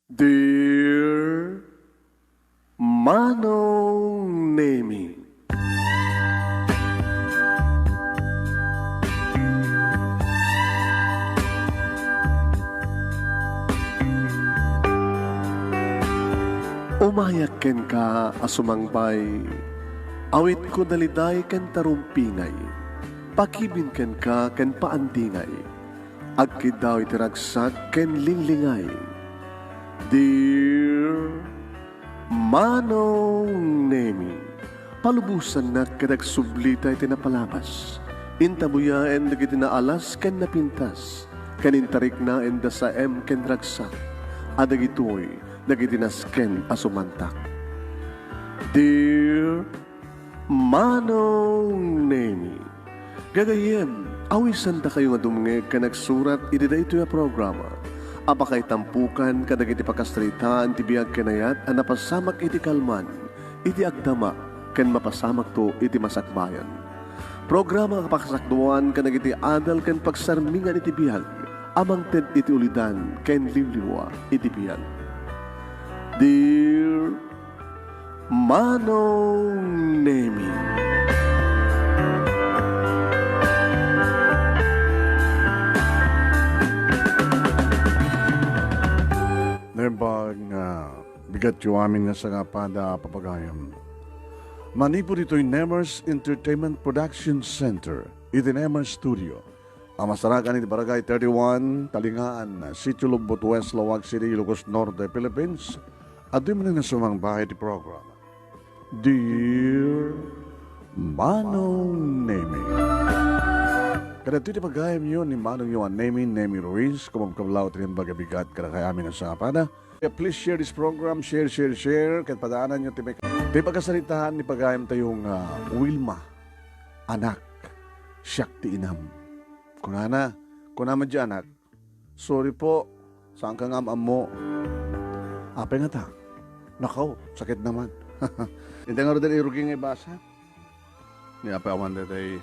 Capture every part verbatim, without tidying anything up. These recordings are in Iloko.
Dear Manong Nemi. Umayak kenka a sumangbay, awitko daliday ken tarumpingay, pakibin kenka ken paandingay, agkiddaw iti ragsak ken linglingay. Dear Manong Nemi, palubosannak ket agsublita iti napalabas. Intabuyaen dagiti naalas ken napintas, ken intariknaenda saem ken ragsak, a dagitoy dagiti nasken a sumantak. Dear Manong Nemi, gagayyem, awisandakayo nga dumngeg ken agsurat iti daytoy a programa a pakaitampukan kadagiti pakasaritaan ti biag ken ayat a napasamak iti kalman, iti agdama, ken mapasamakto iti masakbayan. Programa a pakasakduan kadagiti adal ken pagsarmingan iti biag a mangted iti ulidan ken liwliwa iti biag. Dear Manong Nemi. Naimbag nga bigatyo amin nga sangapada a papagayam. Manipud ditoy Nemers Entertainment Production Center, iti Nemers Studio, a masarakan iti Barangay thirty-one, Talingaan, Sitio Lobbot West, Laoag City, Ilocos Norte, Philippines, adtoy manen nga sumangbay iti program. Dear Manong Nemi. Kadagitoy ti pagayamyo ni Manongyo a Nemi, Nemi Ruiz, kumabkablaw ti naimbag a bigat kadakay amin a sangapada. Please share this program, share, share, share, ket padaananyo ti may, ti pakasaritaan ni pagayamtayo nga Wilma, anak, siak ti inam. Kunana, kuna met diay anak, "Sorry po, saanka nga am-ammo." Apay ngata? Nakaw, sakit naman. Inday ngarud irugi nga ibasa. Ni apay awan daytoy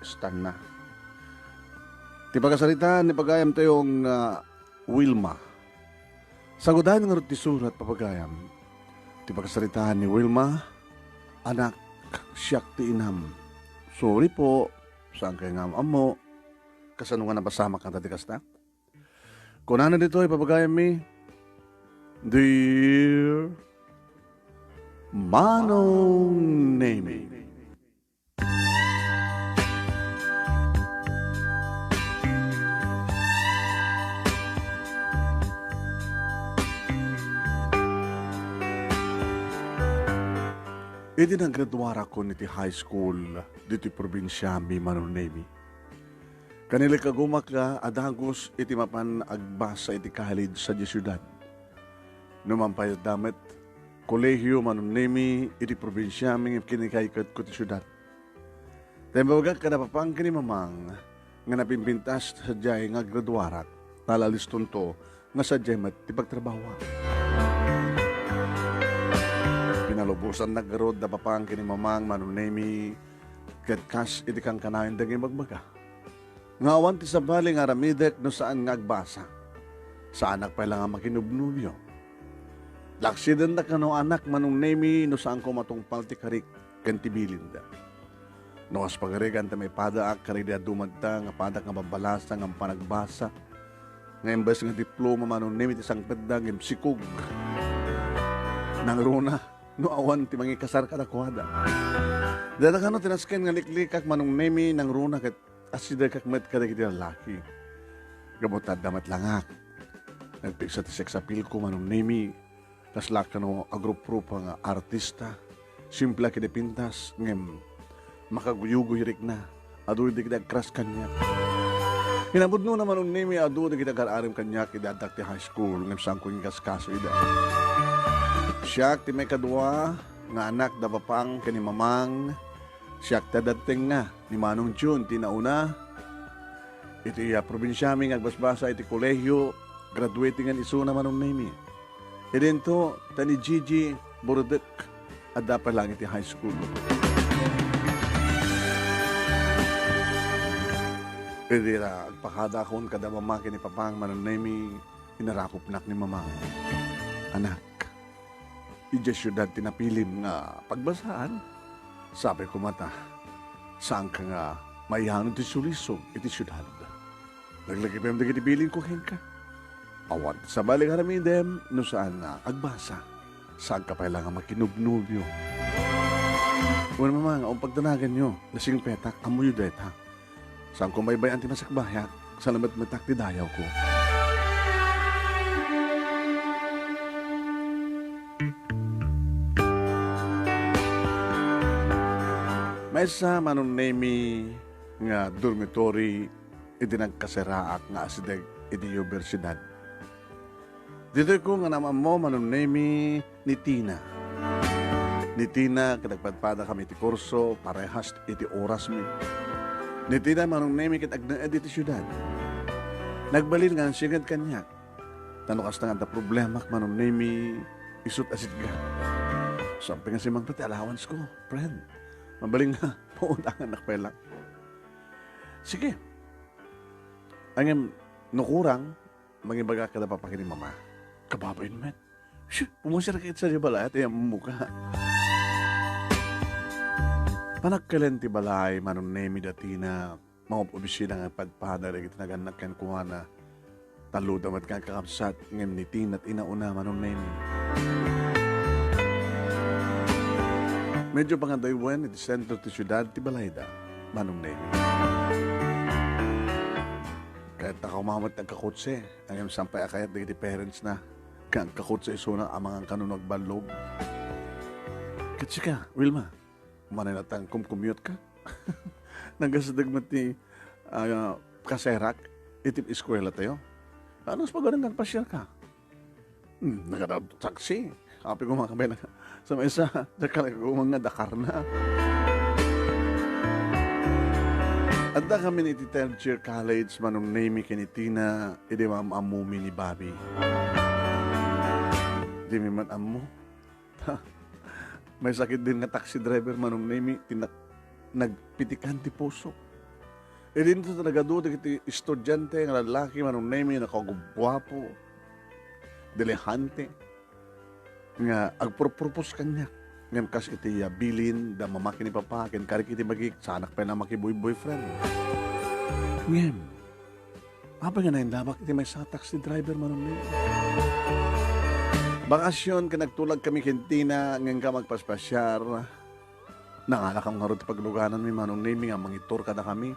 stanna. Ti pakasaritaan ni pagayamtayo nga Wilma. Sagudayen ngarud ti surat, papagayam. Ti pakasaritaan ni Wilma, "Anak, siak ti inam." "Sorry po, saanka nga am-ammo." Kasano nga napasamak ngata ti kasta? Kunana ditoy, papagayammi, "Dear Manong Nemi." Idi naggraduarakon iti high school ditoy probinsiami, Manong Nemi, kanilikagumak a dagus iti mapan agbasa iti college sadiay siudad. No mapan pay met, kolehio, Manong Nemi, iti probinsiami ngem kinikayketko ti siudad. Ta imbagak kada papang ken ni mamang nga napimpintas sadiay nga aggraduarak, ta nalistonto nga sadiay met ti pagtrabahoak. Pinalubosannak ngarud da papang ken ni mamang, Manong Nemi, ket kas iti kankanayonda nga ibagbaga, nga awan ti sabali nga aramidek no saan nga agbasa. Saanak pay la nga makinobnobio. Laksidendak kano, anak, Manong Nemi, no saanko matungpal ti karik ken ti bilinda. No kas pagarigan ta maipadaak kadagidi a dumagta nga padak nga babbalasa ngem panagbasa, nga imbes nga diploma, Manong Nemi, ti sangpetda ngem sikog. Nangruna, no awan ti mangikasar kadakuada. Dayta kano ti nasken nga liklikak, Manong Nemi, nangruna ket asidegak met kadagiti lallaki. Gapu ta adda met langak. Nagpigsa ti sex appeal ko, Manong Nemi, kasla kano agruprupa nga artista. Simple a kinapintas, ngem makaguyugoy rikna. Adu dagiti agkras kaniak. Kinapudnona, Manong Nemi, adu dagiti agar-arem kaniak idi addak ti high school, ngem saanko nga ikaskaso ida. Siak ti maikadua nga anak da papang ken ni mamang. Siak ti adda tengnga ni Manong Jun ti nauna. Iti, ah, probinsiami nga agbasbasa iti kolehio, graduatingan isuna, Manong Nemi. Idinto, ta ni Gigi Buredek, adda pay laeng iti high school. Idi la agpakadakon kada mama ken ni papang, Manong Nemi, inarakupnak ni Mamang. Anak, idiay siudad ti napilim nga pagbasaan. Sapay koma ta, saanka nga maiyano ti sulisog iti siudad. Laglagipem dagiti bilinko kenka. Awan sabali nga aramidem no saan nga agbasa. Saanka pay la nga makinobnobio. Wen, Mama, nga umpag danaganyo, nasingpetak, ammoyo dayta. Saanko maybay-an ti masakbayak, salametmetak ti dayawko. Maysa, Manong Nemy, nga dormitory iti nagkaseraak nga asideg iti universidad. Ditoy ko nga naam-ammo, Manong Nemy, ni Tina. Ni Tina, ket nagpadpadakami iti kurso, parehas iti orasmi. Ni Tina, Manong Nemy, ket agnaed iti siudad. Nagbalin nga ansinged kaniak. Ta no kasta nga adda problemak, Manong Nemy, isut' a sitga. Sampay nga simangpet ti allowance ko, friend. Mabalin nga, mautangannak pay laeng. Sige. Ngem, no kurang, mangibaga kada papa ken ni Mama. Kababain met. Shoo, pumusirka iti sadiay balay, ta ammoka. Panagkalen ti balay, Manong Nemy, da Tina, mangub-ubsida nga padpada dagiti nagannak kenkuana. Talloda met nga agkakabsat, ngem ni Tina ti nauna, Manong Nemy. Medyo pangadaywen iti sentro ti siudad ti balayda, Manong Nemy. Kayat ta koma met agkakotse, ngem saan pay a kayat dagiti parents na nga agkakotse isuna amangan kano no agballog. Ket sika, Wilma, umanay latta nga kumcommute ka? Nagasideg met ti, ah, kaserak iti eskuelatayo. Anus pagarian nga agpasiarka? Hmm, nagada taxi. Apay koma, kabay na. Sa maysa, diak kagumang nga Dakar na. Addakami iti third year college, Manong Nemy ken ni Tina, idi maam-ammomi ni Bobby. Dimi met ammo. Maysa ketdin nga taxi driver, Manong Nemy, ti nak-, nagpitikan ti pusok. Idinto ta nagadu dagiti estudiante nga lallaki, Manong Nemy, nakaguguapo, diligente, nga agpurpropose kaniak. Ngem kas iti, ah, bilin da mama ken ni papa ken karik iti bagik, saanak pay la makiboy-boyfriend. Ngem, apay nga naindawak iti maysa a taxi driver, Manong Nemy? Bakasyon ket nagtulagkami ken Tina, ngem ka magpaspasiar. Nangalakam ngarud ti paglugananmi, Manong Nemy, nga mangi-tour kadakami.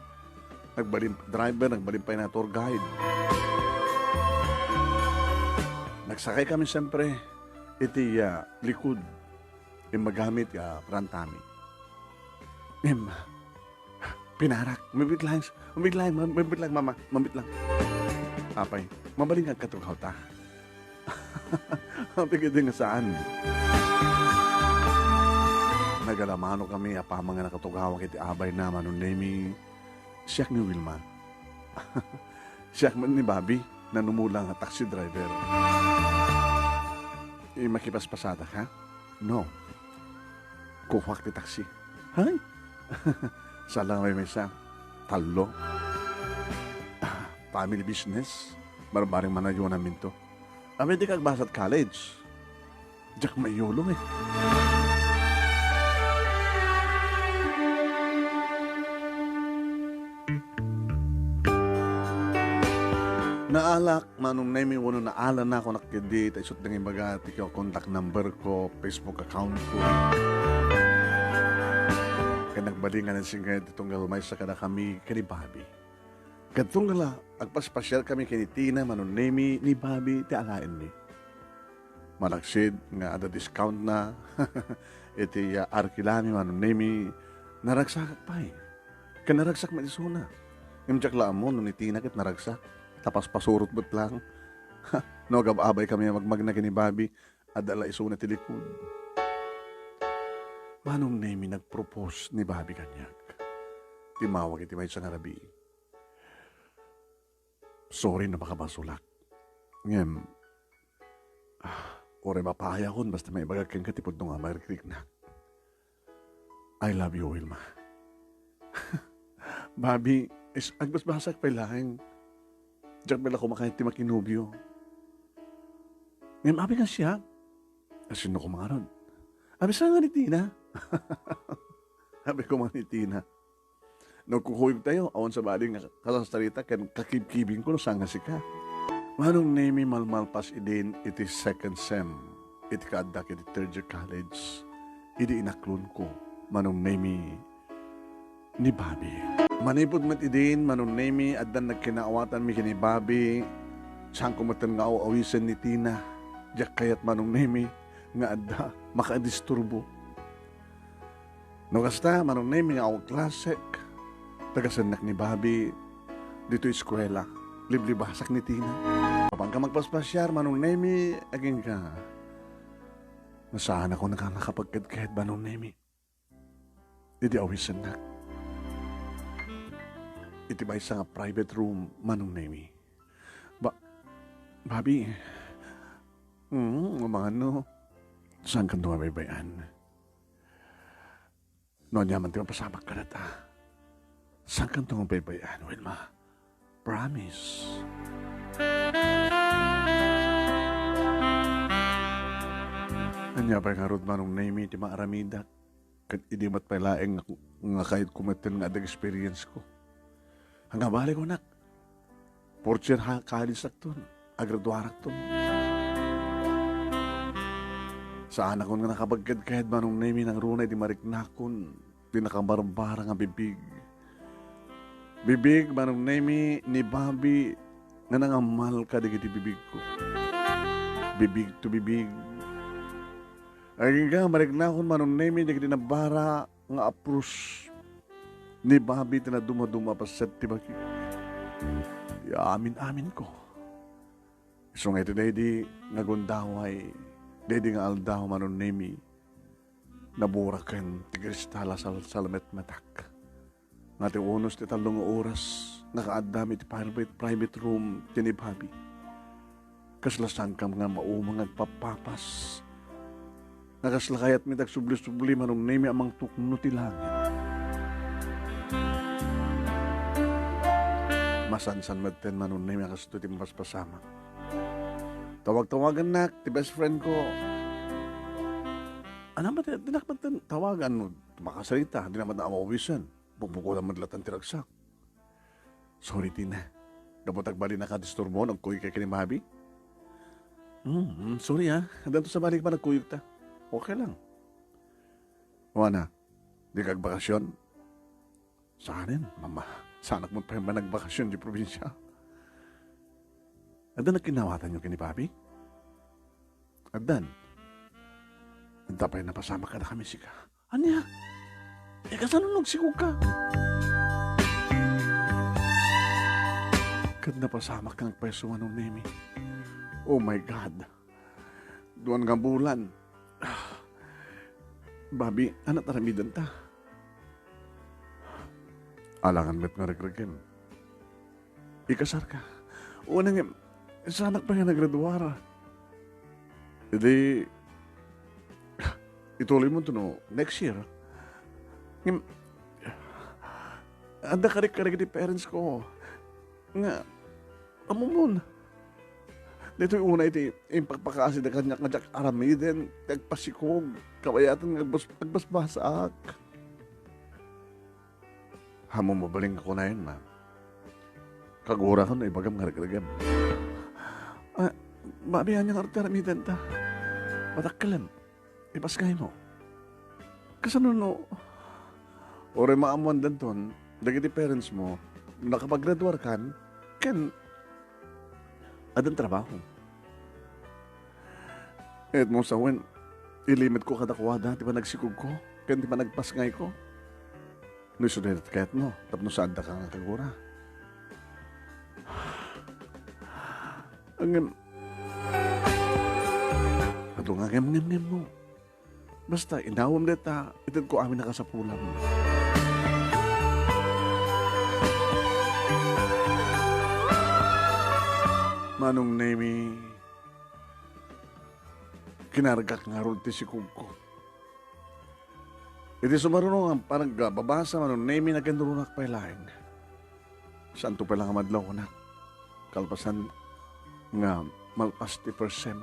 Nagbalin driver, nagbalin pay nga tour guide. Nagsakaykami, siyempre, iti, ah, likod. Imbagami ti, ah, prantami. Ngem, pinarak. Mabit lang, mabit lang, ma-, mabit lang, mama. Mabit lang. Apay, mabalin nga agkatugawta. Apay ketdi nga saan. Nagalamanokami apaman nga nakatugawak iti abayna, Manong Nemy. Siak ni Wilma. Siak met ni Bobby, nanumula nga taxi driver. Eh, makipaspasada ka? No. Kukuak ti taxi. Hay? Saan la nga maymaysa? Tallo. Ah, family business. Barbareng manayonanminto. Apay dika agbasa ti college? Diak maiyulong, eh. Naalak, Manong Nemy, wenno naala na ako nak ketdi, ta isut' nga imbaga ti contact number ko, Facebook account ko. Ket nagbalin nga nagsinged ti tunggal maysa kadakami ken ni Bobby. Ket tunggal a agpaspasiarkami ken ni Tina, Manong Nemy, ni Bobby ti alaenmi. Malaksid nga adda discount na iti, ah, arkilami, Manong Nemy, naragsakak pay. Ken naragsak met isuna. Ngem diak la ammo no ni Tina ket naragsak. Ta paspasurot met lang. No agab-abaykami a magmagna ken ni Bobby, adda la isuna ti likod. Manong Nemy, nagpropose ni Bobby kaniak. Timmawag iti maysa nga rabii. Sorry no makabasolak. Ngem, ah, uray mapaayakon basta maibagak kenka ti pudno nga marikriknak. I love you, Wilma. Bobby, is, agbasbasak pay laeng. Diak pay la koma kayat ti makinobio. Ngem abi nga siak, asino koma ngarud? Abi, saan nga ni Tina? Abi koma ni Tina. No kukuyogtayo, awan sabali nga kasasarita ken kakibkibingko no saan nga sika. Manong Nemi, malmalpas idin iti second sem, iti kaaddak iti third year college, idi inaklonko, Manong Nemi, ni Bobby. Manipud met idin, Manong Nemi, addan nagkinaawatanmi ken ni Bobby, saanko metten nga aw-awisen ni Tina. Diak kayat, Manong Nemi, nga adda makadisturbo. No kasta, Manong Nemi, nga aw-klasek, tagasennak ni Bobby ditoy eskuela. Liblibasak ni Tina. Apanka magpaspasiar, Manong Nemi, agingga. Nasaanakon nga nakapagkedked, Manong Nemi. Idi awisennak iti maysa nga private room, Manong Nemi. Ba-, Bobby, mm, umano, saankanto nga baybay-an? No aniaman ti mapasamak kadata, saankanto nga baybay-an, Wilma? Promise. Ania pay ngarud, Manong Nemi, ti maaramidak? Ket idi met pay laeng nga, nga kayatko metten nga adda experience ko. Nga bale kunak, fourth year ha, college-akton, agraduarakton. Saanakon nga nakapagkedked, Manong Nemi, nangruna idi mariknakon ti nakabarbara nga bibig. Bibig, Manong Nemi, ni Bobby nga nangammal kadagiti bibigko. Bibig to bibig. Agingga, mariknakon, Manong Nemi, dagiti nabara nga apros ni Bobby ti nadumaduma a paset ti bagi. Ti amin-aminko. Isu nga iti daydi nga gundaway, daydi nga aldaw, Manong Nemi, naburaken ti kristal a salsalmetmetak. Nga ti unos ti tallo nga oras nga kaaddami iti private, private room ti ni Bobby. Kasla saankam nga mauma nga agpappapas. Nga kasla kayatmi ti agsubli-subli, Manong Nemi, a mangtukno ti langit. Masansan metten, Manong Nemi, a kastoy ti mapaspasamak. Tawag-tawagannak ti best friend ko. Ania met, dinak metten tawagan no makasarita, dinak met aw-awisen. Bukbukolan met latta ti ragsak. Sorry, Tina. Gapu ta agbalinaka a disturbo no agkuyogka ken ni Bobby. Hmm, sorry, ah. Addanto sabali a panagkuyogta. Okay lang. O ania, dika agbakasyon? Saanen, Mama. Saanak met pay managbakasyon idiay probinsia. Adda nagkinaawatanyo ken ni Bobby? Addan. Adda pay napasamak kadakami, sika. Ania? Eh, kasano no agsikogka? Ket napasamak nga agpayso, Manong Nemi. Oh my God. Duan nga bulan. Bobby, ania ti aramidenta? Alangan met nga regregem. Ikasarka. Wen, ngem, saanak pay nga nagraduar. Idi, ituloymonto no next year. Ngem, adda karik-karik ti parents ko. Nga, ammom, daytoy unay ti impakpakaasida kaniak nga diak aramiden ti agpasikog, kabayatan nga agbas-, agbasbasaak. Ammom, mabalin nga kunayon, Ma. Kagurakon no ibagam nga regregem. Ah, Bobby, ania ngarud ti aramidenta? Madakkelem. Ipasngaymo. Kasano no, uray maammoandanton dagiti parents mo, nakapaggraduarkan, ken addan trabaho. Ket mo sawen, ilimitko kadakuada ti panagsikogko ken ti panagpasngayko. No isu dayta ti kayatmo, tapno saaddaka nga kagura. Ngem, adu nga ngem, ngem, ngem mo. Basta, inawem dayta, itedko amin a kasapulam. Manong Nemi, kinargak ngarud ti sikogko. Iti sumaruno nga panagbabasa, Manong Nemi, naginrunak pay laeng. Saanto pay la nga madlaw, kunak. Kalpasan nga malpas ti first sem,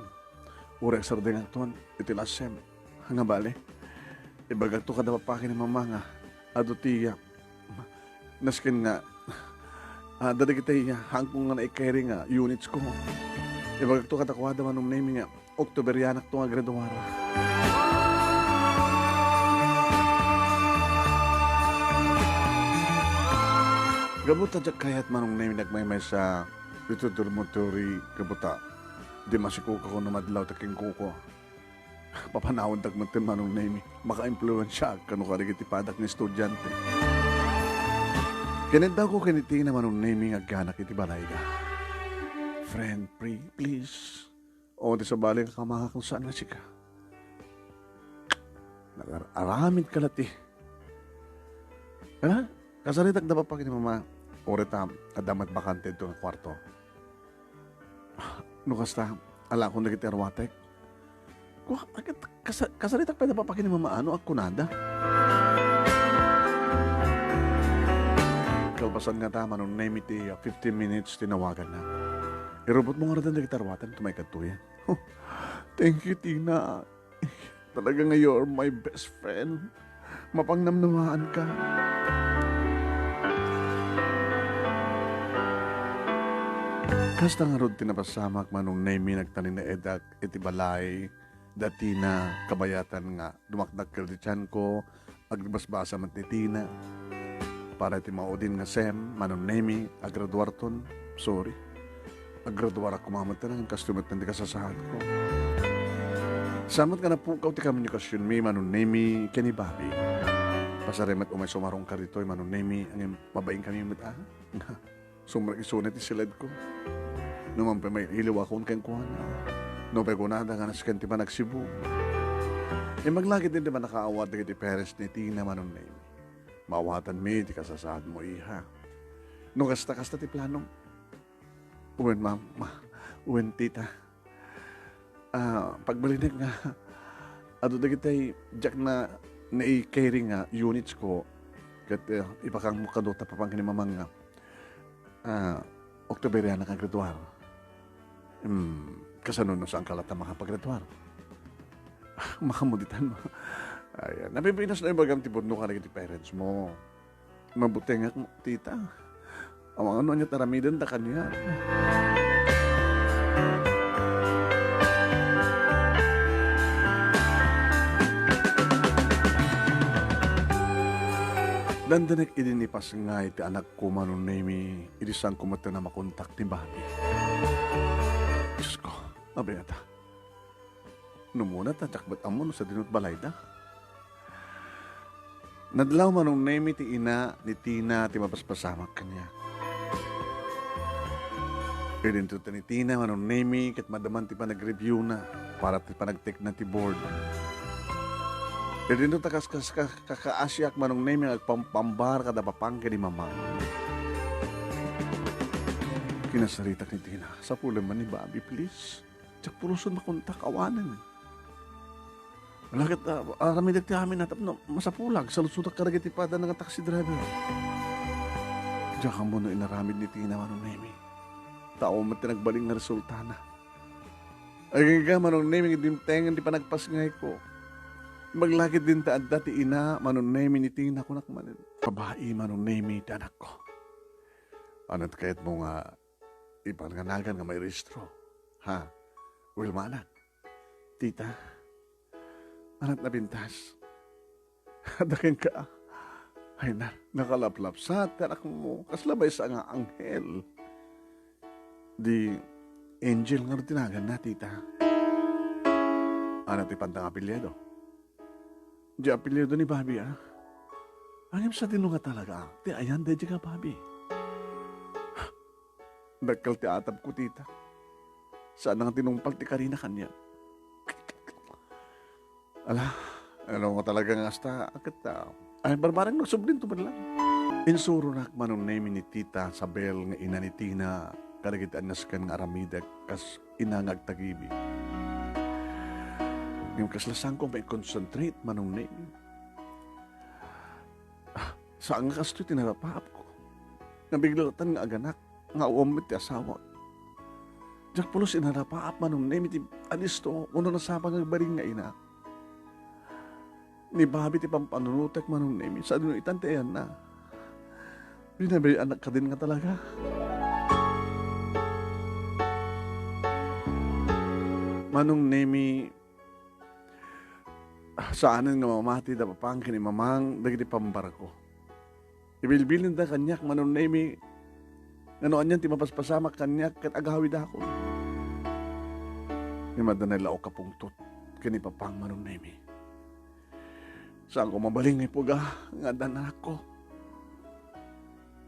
Uray agsardengakton iti la SEM. Nga bale, ibagakto kada papaki ni Mama nga adu ti, ah, nasken nga, ah, adda dagiti, ah, haanko nga nai-carry nga units ko. Ibagakto kadakuada, Manong Nemi, nga Octoberianakto nga graduar. Gapu ta diak kayat, Manong Nemi, nga agmaymaysa ditoy dormitory, gapu ta di masikog ako no madlaw ta kenkuko. Papanawandak metten, Manong Nemi. Maka-impluensiaak kano kadagiti padak nga estudiante. Kinadawko ken ni Tina, Manong Nemi, nga agyanak iti balayda. Friend, pray, please. O, ti sabali nga kamangak no saan nga sika. Nagar-aramid ka la ti. Ala, kasaritak da papaki ni Mama. Uray ta, adda met bakante dito nga kwarto. No kasta, alakon dagiti arwatek. Kua, agit, kasa-, kasaritak pay da papaki ni Mama, no agkunada. Kalpasan ngata, Manong Nemi, ti, ah, fifteen minutes ti nawaganna. Irubotmo ngaruden dagiti arwatem, tumaykadtoyen. Oh, thank you, Tina. Talaga nga you're my best friend. Mapangnamnamaanka. Kasta ngarud ti napasamak, Manong Nemi, nagtalinaedak iti balay da Tina, kabayatan nga dumakdakkel ti tianko, agbasbasa met ni Tina. Para iti maudin nga SEM, Manong Nemi, agraduarton, sorry. Agraduarak koma met, ngem kastoy met ti kasasaadko. Saan met nga napukaw ti komunikasionmi, Manong Nemi, ken ni Bobby. Pasarem met umay sumarongka ditoy, Manong Nemi, ngem mabainkami met, a? Sumrek isuna ti siledko. Nupay mailiwakon kenkuana. Nupay kunada nga nasken ti panagsibug. Imbag la ketdin ti mannakaawat dagiti parents ni Tina, Manong Nemi. Maawatanmi ti kasasaadmo, iha. No kasta, kasta ti planom. Wen, ma'am, ma-, wen, tita. Ah, pagbalinek nga, adu dagiti diak na nai-carry nga units ko, ket, eh, ipakangmo kado ta papanggani mamang nga, ah, Octoberiana ka graduar. Hmm, kasano no saan ka latta makapagraduar? Makamuditan, ma. Ay, napipinas na ibagam ti pudno kadagiti parents mo. Mabutengak, tita. Awan no aniat aramidenda kaniak. Dandanek idi nipasngay ti anakko, Manong Nemi, idi saanko met a makontak ni Bobby. Diosko, abayata. No umuna ta diak met ammo no sadino ti balayda. Nadlaw, Manong Nemi, ti ina ni Tina ti mapaspasamak kaniak. Idinto ta ni Tina, Manong Nemi, ket madaman ti panagreviewna para ti panagtekna ti board. Idinto ta kas, kas, kas, kakaasiak, Manong Nemi, nga agpampambar kada papang ken ni mamang. Kinasaritak ni Tina. Sapulem man ni Bobby, please. Diak pulosen makontak, awanen. Ala ket, ah, aramidek ti amin a tapno masapulak, saludsodek kadagiti padana nga taxi driver. Diak ammo no inaramid ni Tina, Manong Nemi. Tao met ti nagbalin nga resultana. Agingga, Manong Nemi, nga dimtengen ti panagpasngayko. Imbag la ketdin ta adda ti ina, Manong Nemi, ni Tina, kunak manen. Babai, Manong Nemi, ti anakko. Aniat kayatmo nga ipanganagan nga mairehistro. Ha? Wilma, anak. Tita, aniat napintas? Adda kenka. Ay na, nakalaplapsat ti anakmo. Kasla maysa nga anghel. Di Angel ngarud ti naganna, tita. Aniat ti panda nga apelyido? Di apelyido ni Bobby, a? Ngem sadino nga talaga ti ayan daydi nga Bobby? Dakkel ti atabko, tita. Saan nga tinungpal ti karina kaniak. Ala, ano nga talaga nga asta, ket, ah, ay, barbareng nagsublinto met lang. Insuronak, Manong Nemi, ni Tita Sabel nga ina ni Tina, kadagiti annasken nga aramidek kas ina nga agtagibi. Ngem kasla saanko mai-concentrate, Manong Nemi. Ah, saan nga kastoy ti napapaapko. Nabigla latan nga aganak, nga awan met ti asawak. Diak pulos inarapaap, Manong Nemi, ti alisto, wenno nasapa nga agbalin nga ina. Ni Bobby ti pampanunotek, Manong Nemi, sadino itan ti ayanna. Binabayanak kadin nga talaga. Manong Nemi, saanen nga mamati da papang ken ni mamang dagiti pambarko. Ibilbilinda kaniak, Manong Nemi, nga no anian ti mapaspasamak kaniak ket agawidakon. Ngem adda nailaok a pungtot ken ni papang, Manong Nemi. Saanko mabalin nga ipuga nga adda anakko.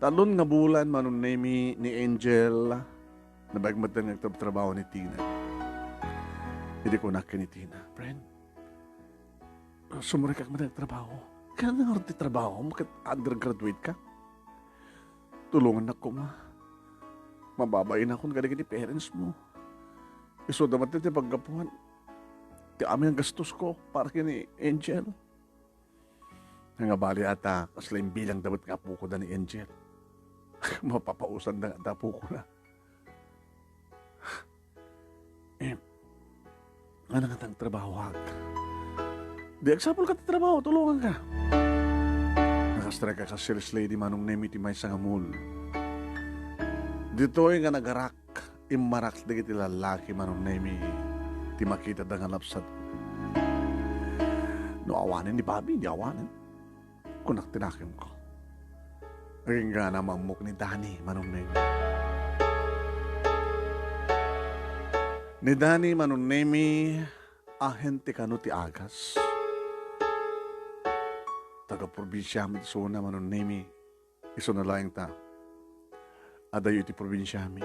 Talon nga bulan, Manong Nemi, ni Angel, nabayag met nga agtrabtrabaho ni Tina. Idi kunak ken ni Tina, "Friend, sumrekak met nga agtrabaho." "Ket ania ngarud ti trabahom ket undergraduate ka?" "Tulongannak koma. Mababainakon kadagiti parents mo. Isuda met ti paggapuan ti amin a gastosko para ken ni Angel." Nga bali ata, kasla imbilangda met nga apokoda ni Angel. Mapapausanda nga adda apokona. Eh, ania ngata nga trabahoak? Di agsapulka ti trabaho, tulonganka. Nakastrike a sales lady, Manong Nemi, ti maysa nga mall. Ditoy nga nagarak, immarak dagiti lallaki, Manong Nemi, ti makitada nga napsat. No awanen ni Bobby, di awanen. Kunak ti nakemko. Agingga na maammok ni Danny, Manong Nemi. Ni Danny, Manong Nemi, ahente kano ti agas. Taga-probinsiami ti isuna, Manong Nemi. Isuna laeng ta, adayo iti probinsiami.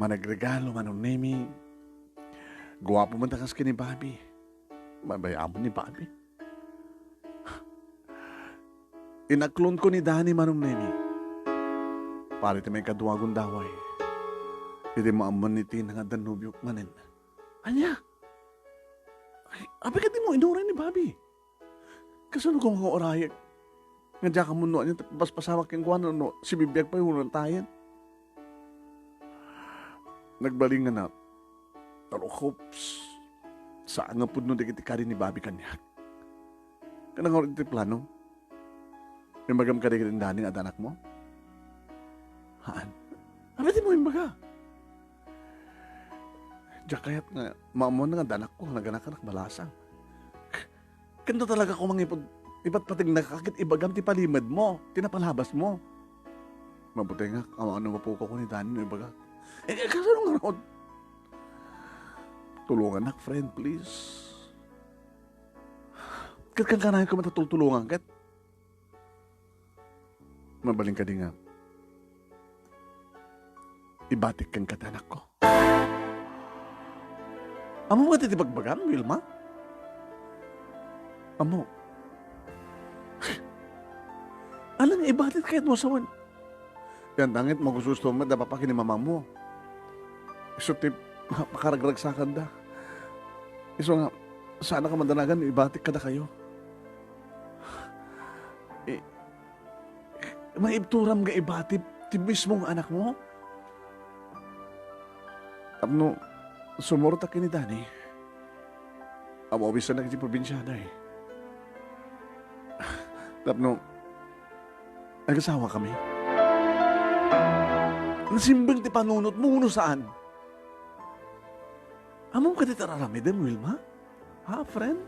Managregalo, Manong Nemi. Guapo man ta kas ken ni Bobby. Mabay-am ni Bobby. Inaklonko ni Danny, Manong Nemi. Pari ti maikadua a gundaway. Idi maammoan ni Tina nga adda nobiok manen. Ania? Ay, apay ket dimo inuray ni Bobby? Kasano koma nga urayek? Nga diak ammo no ania ti paspasamak kenkuana no sibibiag pay wenno natayen? Nagbalin nga na, "Talo, Hops. Saan nga pudno dagiti kari ni Bobby kaniak." Ket ania ngarud ti plano? Imbagam kadi ken ni Danny nga adda anakmo? Haan. Apay dimo imbaga? Diak kayat nga maammoanna nga adda anakko nga naganakan a balasang. Ket no talaga koma nga ipud-, ipatpategnaka ket ibagam ti palimedmo, ti napalabasmo. Mabutengak, awan no mapukaw ken ni Danny no ibagak. Eh, eh, kasano ngarud? Tulongannak, friend, please. Ket kankanayon koma ta tultulongan ket. Mabalin kadi nga ibatik kenka ti anakko? Ammom kadi ti bagbagam, Wilma? Ammok. Alang ibatik kayat mo sawen. Yan, dangit, magusto-gusto met da papa ken ni mamangmo. Isu ti makaragragsakanda. Isu nga, saan ka madanagan, ibatik kadakayo. I-, maibturam nga ibati ti mismo nga anakmo? Tapno sumurotak ken ni Danny, awawisannak iti probinsiada, eh. Tapno agasawakami. Nasimbeng ti panunotmo wenno saan? Ammom kadi ti ar-aramidem, Wilma? Ha, friend?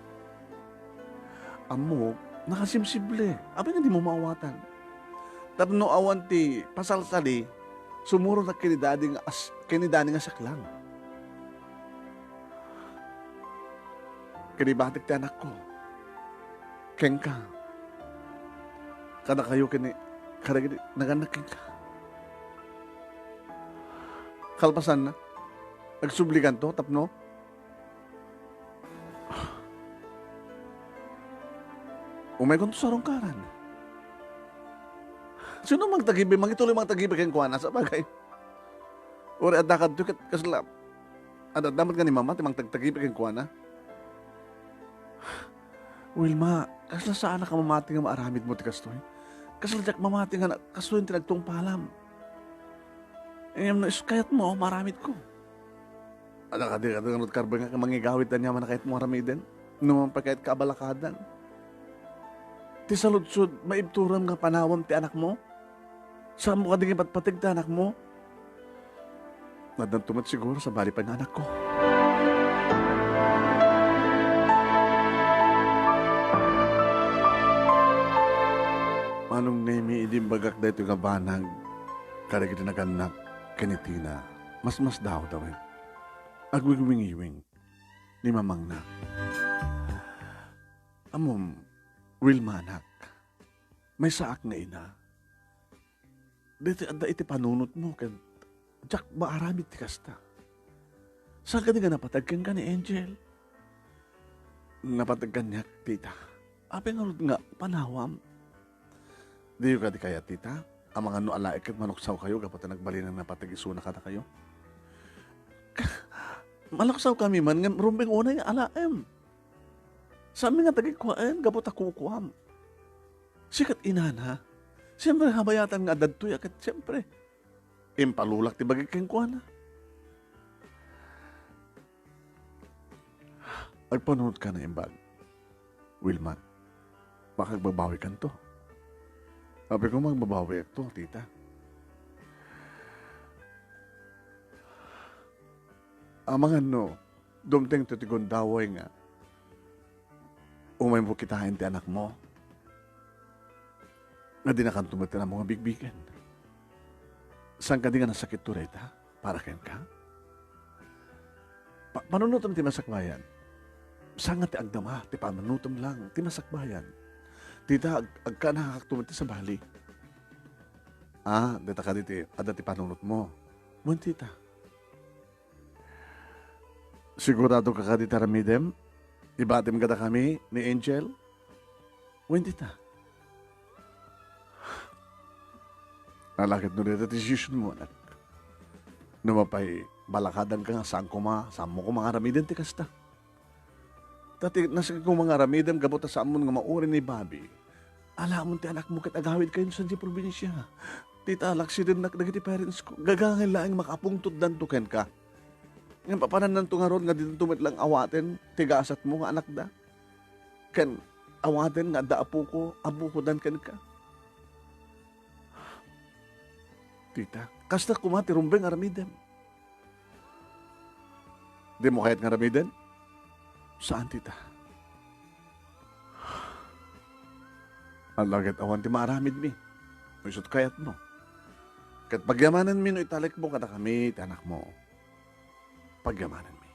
Ammok, nakasimsible. Apay nga dimo maawatan? Tapno awan ti pasalsali, sumurotak ken ni Daddy nga as-, ken ni Danny nga saklang. Ken ibatik ti anakko kenka. Kadakayo ken ni, kadagiti nagannak kenka. Kalpasanna, agsublikanto tapno umaykonto sarungkaran. Sino mangtagibi? Mangituloy mangtagibi kenkuana, sabagay. Uray adda kadto ket kasla, adda met nga ni Mama ti mangtagtagibi kenkuana. Wilma, kasla saanak a mamati nga maaramidmo ti kastoy? Kasla diak mamati nga na-, kastoy ti nagtungpalam. Ngem no isu kayatmo, maaramidko. Adda kadi, adda ngarud karbeng nga mangigawid aniaman a kayatmo aramiden? No mangpakayat ka a balakadan? Ti saludsod, maibturam nga panawam ti anakmo? Saanmo kadi nga ipatpateg ti anakmo? Addanto met siguro sabali pay nga anakko. Manong Nemi, idi imbagak daytoy nga banag kadagiti nagannak ken ni Tina, masmasdaaw dawin. Agwingwingiwing ni mamangna. Ammom, Wilma, anak, maysaak nga ina. Daytoy adda iti panunotmo ken diak maaramid ti kasta. Saan kadi nga napateg kenka ni Angel? Napateg kaniak, tita. Apay ngarud nga panawam? Diyo kadi kayat, tita? Amangan no alaek ket manuksawkayo gapu ta nagbalin a napateg isuna kadakayo? Manuksawkami man ngem rumbeng unay nga alaem. Saanmi nga tagikuaen gapu ta kukuam. Sikat inana, siempre, habayatan nga adda daytoy a ket siempre, impalulak ti bagik kenkuana. Agpanunot ka naimbag, Wilma. Baka agbabawikanto. Apay koma agbabawiakto, tita? Amangan no, dumtengto ti gundaway nga umaymo kitaen ti anakmo, nga dinakanto met ti ammo nga bigbigen. Saan kadi nga nasakitto dayta para kenka? Pa-, panunotem ti masakbayan. Saan nga ti agdama ti panunotem lang ti masakbayan? Tita, ag-, agkanakakto met ti sabali. Ah, dayta kadi ti, adda ti panunotmo. Wen, tita. Sigurado ka kadi ti aramidem? Ibatim kadakami ni Angel? Wen, tita. Ala ket no dayta ti desisionmo, anak. No mapay balakadanka nga saan koma, saanmo koma nga aramiden ti kasta. Ta ti nasken koma nga aramidem gapu ta saanmon nga mauri ni Bobby, alaamon ti anakmo ket agawidkayon sadiay probinsia. Tita, laksidennak dagiti parents ko. Gagangay laeng makapungtotdanto kenka. Ngem papanannanto ngarud nga dinto met lang awaten ti gasatmo nga anakda? Ken awaten nga adda apoko, apokodan kenka? Tita, kasta koma ti rumbeng aramidem. Dimo kayat nga aramiden? Saan, tita. Alagad awan ti maaramidmi no isut kayatmo. Ket pagyamanenmi no italekmo kadakami ti anakmo. Pagyamanenmi.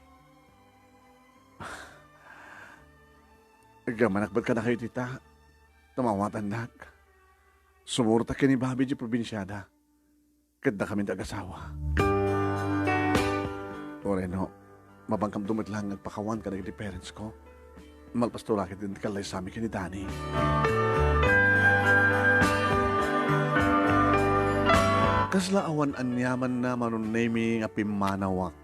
Agyamanak met kadakayo, tita. Tamawatannak. Sumurotak ken ni Bobby idiay probinsiada. Ket dakamin ti agasawa. Uray no, mapankamto met laeng nga agpakawan kadagiti parents ko. Malpasto la ket ti kallaysami ken ni Danny. Kasla awan aniamanna, Manong Nemi, nga pimmanawak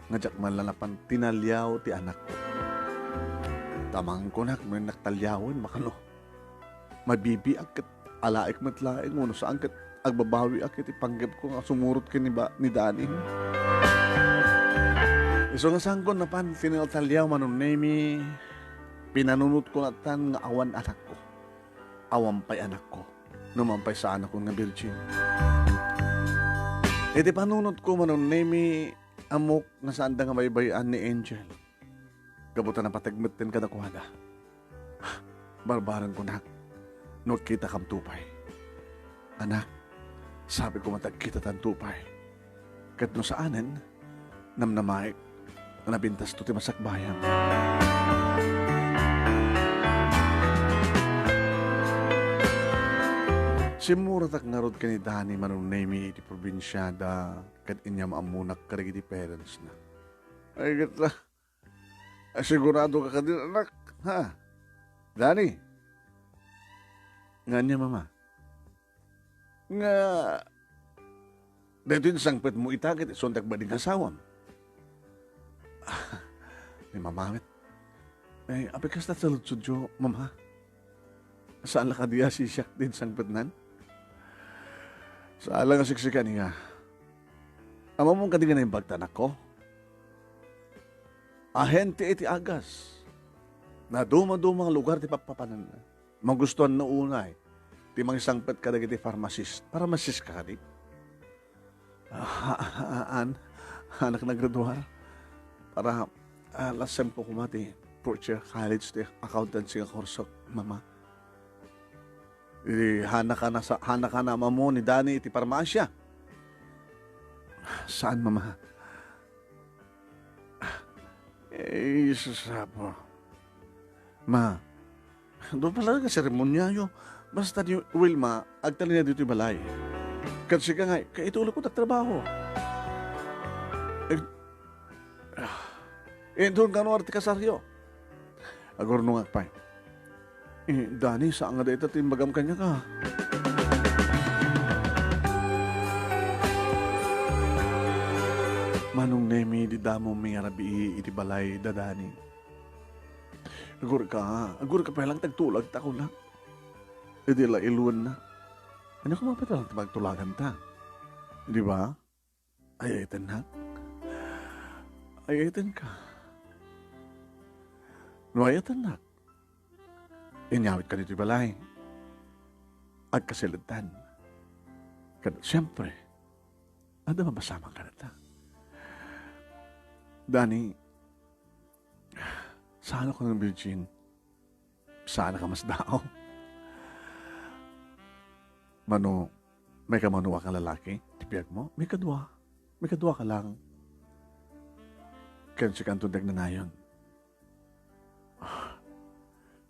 nga diak man la napan tinaliaw ti anakko. Tamangkonak no innak taliawen, makano. Mabibiak ket alaek met laeng, wenno saan ket agbabawiak iti panggepko nga sumurot ken ni ba-, ni Danny. Isu nga saanko napan tinaltaliaw, Manong Nemi, pinanunotko natan nga awan anakko. Awan pay anakko, no man pay saanakon nga birgin. Iti panunotko, Manong Nemi, ammok nga saanda nga baybay-an ni Angel. Gapu ta napateg metten kadakuada. Barbarengko, nak, no agkitakamto pay. Anak, sapay koma ta agkitatanto pay. Ket no saanen, namnamaek nga nabintasto ti masakbayam. Simmuratak ngarud ken ni Danny, Manong Nemi, iti probinsiada, ket inyam-ammonak kadagiti parentsna. Ay, ket la, Ay, sigurado ka kadin, anak, ha? Danny? Nga ania, Mama? Nga, daytoy insangpetmo ita ket isu ti agbalin nga asawam. Ni Mama met. Ay, apay kasta ti saludsodyo, Mama? Saan la kadi a siak ti insangpetnan? Saan la nga siksika nia. Ammom kadi nga naimbag ta anakko? Ahente iti agas. Nadumaduma nga lugar ti pappapananna. Magustuanna unay ti mangsangpet kadagiti pharmacist. Pharmacist ka kadi? Ah, an, anak naggraduar. Para, ah, last sem ko koma ti fourth year college ti accountancy nga kurso, Mama. Idi, hanaka na sa, hanaka na mamo ni Danny iti parmasia. Saan, Mama? Eh, sus, apo. Ma, adu pala nga seremoniayo. Basta ni Wilma, agtalina ditoy balay. Ket sika nga, kaitulokko ti trabaho. Eh, ah, inton kano ti kasaryo. Agurnongak pay. Eh, Danny, saan nga dayta ti imbagam kaniak, a? Manong Nemi, dida mo nga rabii iti balay da Danny. Agurka, agurka pay lang ti agtulagta, kunak. Idi la iluenna. Ania koma pay lang ti pagtulaganta? Di ba? Ay-ayatennak? Ay-ayatenka? No ay-ayatennak, inyawit ka ditoy balay. Agkasiledtan. Ket siempre, adda mabasamak kadata. Danny, saan a kano virgin? Saan a kamasdaaw? Mano, maikamanuak nga lalaki ti biagmo? Maikadua. Maikadua ka lang. Ken sika anton ti agnanayon.